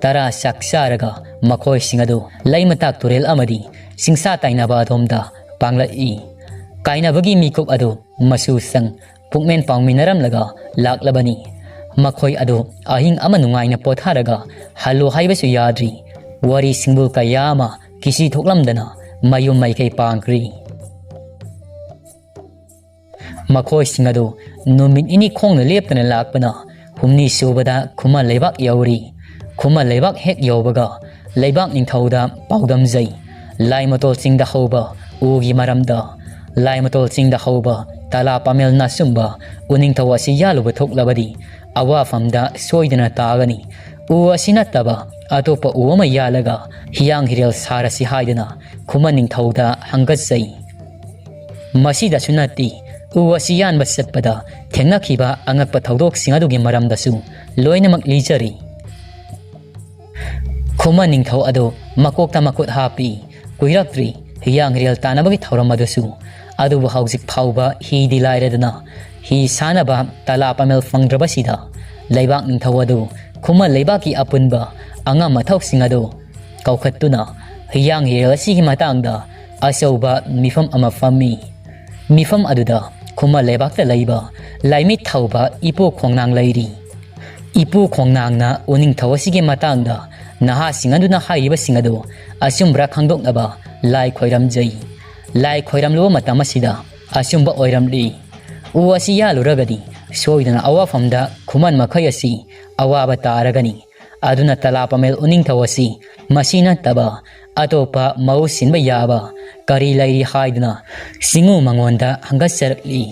ꯇꯔꯥ ꯆꯥꯛ ꯆꯥꯔꯒ ꯃꯈꯣꯏꯁꯤꯡ ꯑꯗꯨ ꯂꯩꯃꯇꯥꯛ ꯇꯨꯔꯦꯜ ꯑꯃꯗꯤ ꯆꯤꯡꯁꯥ ꯇꯥꯏꯅꯕ ꯑꯗꯣꯝꯗ ꯄꯥꯡꯂꯛꯏ꯫ ꯀꯥꯏꯅꯕꯒꯤ ꯃꯤꯀꯨꯞ ꯑꯗꯨ ꯃꯆꯨ ꯁꯪ ꯄꯨꯛꯃꯦꯟ ꯄꯥꯎꯃꯤꯟꯅꯔꯝꯂꯒ ꯂꯥꯛꯂꯕꯅꯤ꯫ ꯃꯈꯣꯏ ꯑꯗꯨ ꯑꯍꯤꯡ ꯑꯃ ꯅꯨꯡꯉꯥꯏꯅ ꯄꯣꯊꯥꯔꯒ ꯍꯜꯂꯨ ꯍꯥꯏꯕꯁꯨ ꯌꯥꯗ꯭ꯔꯤ꯫ ꯋꯥꯔꯤ ꯁꯤꯡꯕꯨꯜ ꯀꯌꯥ ꯑꯃ ꯀꯤꯁꯤ ꯊꯣꯛꯂꯝꯗꯅ ꯃꯌꯨꯝ ꯃꯥꯏꯀꯩ ꯄꯥꯡꯈ꯭ꯔꯤ꯫ ꯃꯈꯣꯏꯁꯤꯡ ꯑꯗꯨ ꯅꯨꯃꯤꯠ ꯅꯤꯅꯤ ꯈꯣꯡꯅ ꯂꯦꯞꯇꯅ ꯂꯥꯛꯄꯅ ꯍꯨꯝꯅꯤ ꯁꯨꯕꯗ ꯈꯨꯃꯟ ꯂꯩꯕꯥꯛ ꯌꯧꯔꯤ꯫ ꯈꯨꯃꯟ ꯂꯩꯕꯥꯛ ꯍꯦꯛ ꯌꯧꯕꯒ ꯂꯩꯕꯥꯛ ꯅꯤꯡꯊꯧꯗ ꯄꯥꯎꯗꯝꯖꯩ꯫ ꯂꯥꯏꯃꯇꯣꯜ ꯆꯤꯡꯗ ꯍꯧꯕ ꯎꯒꯤ ꯃꯔꯝꯗ꯫ ꯂꯥꯏꯃꯇꯣꯜ ꯆꯤꯡꯗ ꯍꯧꯕ ꯇꯂꯥ ꯄꯥꯃꯦꯜ ꯅꯥꯆꯨꯝꯕ ꯎꯅꯤꯡꯊꯧ ꯑꯁꯤ ꯌꯥꯜꯂꯨꯕ ꯊꯣꯛꯂꯕꯗꯤ ꯑꯋꯥꯐꯝꯗ ꯁꯣꯏꯗꯅ ꯇꯥꯒꯅꯤ꯫ ꯎ ꯑꯁꯤ ꯅꯠꯇꯕ ꯑꯇꯣꯞꯄ ꯎ ꯑꯃ ꯌꯥꯜꯂꯒ ꯍꯤꯌꯥꯡ ꯍꯤꯔꯦꯜ ꯁꯥꯔꯁꯤ ꯍꯥꯏꯗꯨꯅ ꯈꯨꯃꯟ ꯅꯤꯡꯊꯧꯗ ꯍꯪꯒꯠꯆꯩ꯫ ꯃꯁꯤꯗꯁꯨ ꯅꯠꯇꯦ, ꯎ ꯑꯁꯤ ꯌꯥꯟꯕ ꯆꯠꯄꯗ ꯊꯦꯡꯅꯈꯤꯕ ꯑꯉꯛꯄ ꯊꯧꯗꯣꯛꯁꯤꯡ ꯑꯗꯨꯒꯤ ꯃꯔꯝꯗꯁꯨ ꯂꯣꯏꯅꯃꯛ ꯂꯤꯖꯔꯤ꯫ ꯈꯨꯃꯟ ꯅꯤꯡꯊꯧ ꯑꯗꯨ ꯃꯀꯣꯛꯇ ꯃꯈꯨꯠ ꯍꯥꯞꯄꯤ꯫ ꯀꯨꯏꯔꯛꯇ꯭ꯔꯤ ꯍꯤꯌꯥꯡ ꯍꯤꯔꯦꯜ ꯇꯥꯟꯅꯕꯒꯤ ꯊꯧꯔꯝ ꯑꯗꯨꯁꯨ꯫ ꯑꯗꯨꯕꯨ ꯍꯧꯖꯤꯛ ꯐꯥꯎꯕ ꯍꯤꯗꯤ ꯂꯥꯏꯔꯗꯅ ꯍꯤ ꯁꯥꯟꯅꯕ ꯇꯂꯥ ꯄꯥꯃꯦꯜ ꯐꯪꯗ꯭ꯔꯕꯁꯤꯗ ꯂꯩꯕꯥꯛ ꯅꯤꯡꯊꯧ ꯑꯗꯨ ꯈꯨꯃꯟ ꯂꯩꯕꯥꯛꯀꯤ ꯑꯄꯨꯟꯕ ꯑꯉꯝ ꯑꯊꯧꯁꯤꯡ ꯑꯗꯨ ꯀꯧꯈꯠꯇꯨꯅ ꯍꯤꯌꯥꯡ ꯍꯤꯔꯦꯜ ꯑꯁꯤꯒꯤ ꯃꯇꯥꯡꯗ ꯑꯆꯧꯕ ꯃꯤꯐꯝ ꯑꯃ ꯐꯝꯃꯤ꯫ ꯃꯤꯐꯝ ꯑꯗꯨꯗ ꯈꯨꯃꯟ ꯂꯩꯕꯥꯛꯇ ꯂꯩꯕ ꯂꯥꯏꯃꯤꯠ ꯊꯧꯕ ꯏꯄꯨ ꯈꯣꯡꯅꯥꯡ ꯂꯩꯔꯤ꯫ ꯏꯄꯨ ꯈꯣꯡꯅꯥꯡꯅ ꯎꯅꯤꯡꯊꯧ ꯑꯁꯤꯒꯤ ꯃꯇꯥꯡꯗ ꯅꯍꯥꯁꯤꯡ ꯑꯗꯨꯅ ꯍꯥꯏꯔꯤꯕꯁꯤꯡ ꯑꯗꯨ ꯑꯆꯨꯝꯕ꯭ꯔꯥ ꯈꯪꯗꯣꯛꯅꯕ ꯂꯥꯏ ꯈꯣꯏꯔꯝꯖꯩ꯫ ꯂꯥꯏ ꯈꯣꯏꯔꯝꯂꯨꯕ ꯃꯇꯝ ꯑꯁꯤꯗ ꯑꯆꯨꯝꯕ ꯑꯣꯏꯔꯝꯂꯤ꯫ ꯎ ꯑꯁꯤ ꯌꯥꯜꯂꯨꯔꯒꯗꯤ ꯁꯣꯏꯗꯅ ꯑꯋꯥꯐꯝꯗ ꯈꯨꯃꯟ ꯃꯈꯩ ꯑꯁꯤ ꯑꯋꯥꯕ ꯇꯥꯔꯒꯅꯤ꯫ ꯑꯗꯨꯅ ꯇꯂꯥ ꯄꯥꯃꯦꯜ ꯎꯅꯤꯡꯊꯧ ꯑꯁꯤ ꯃꯁꯤ ꯅꯠꯇꯕ ꯑꯇꯣꯞꯄ ꯃꯍꯨꯠ ꯁꯤꯟꯕ ꯌꯥꯕ ꯀꯔꯤ ꯂꯩꯔꯤ ꯍꯥꯏꯗꯨꯅ ꯆꯤꯡꯉꯨ ꯃꯉꯣꯟꯗ ꯍꯪꯒꯠꯆꯔꯛꯂꯤ꯫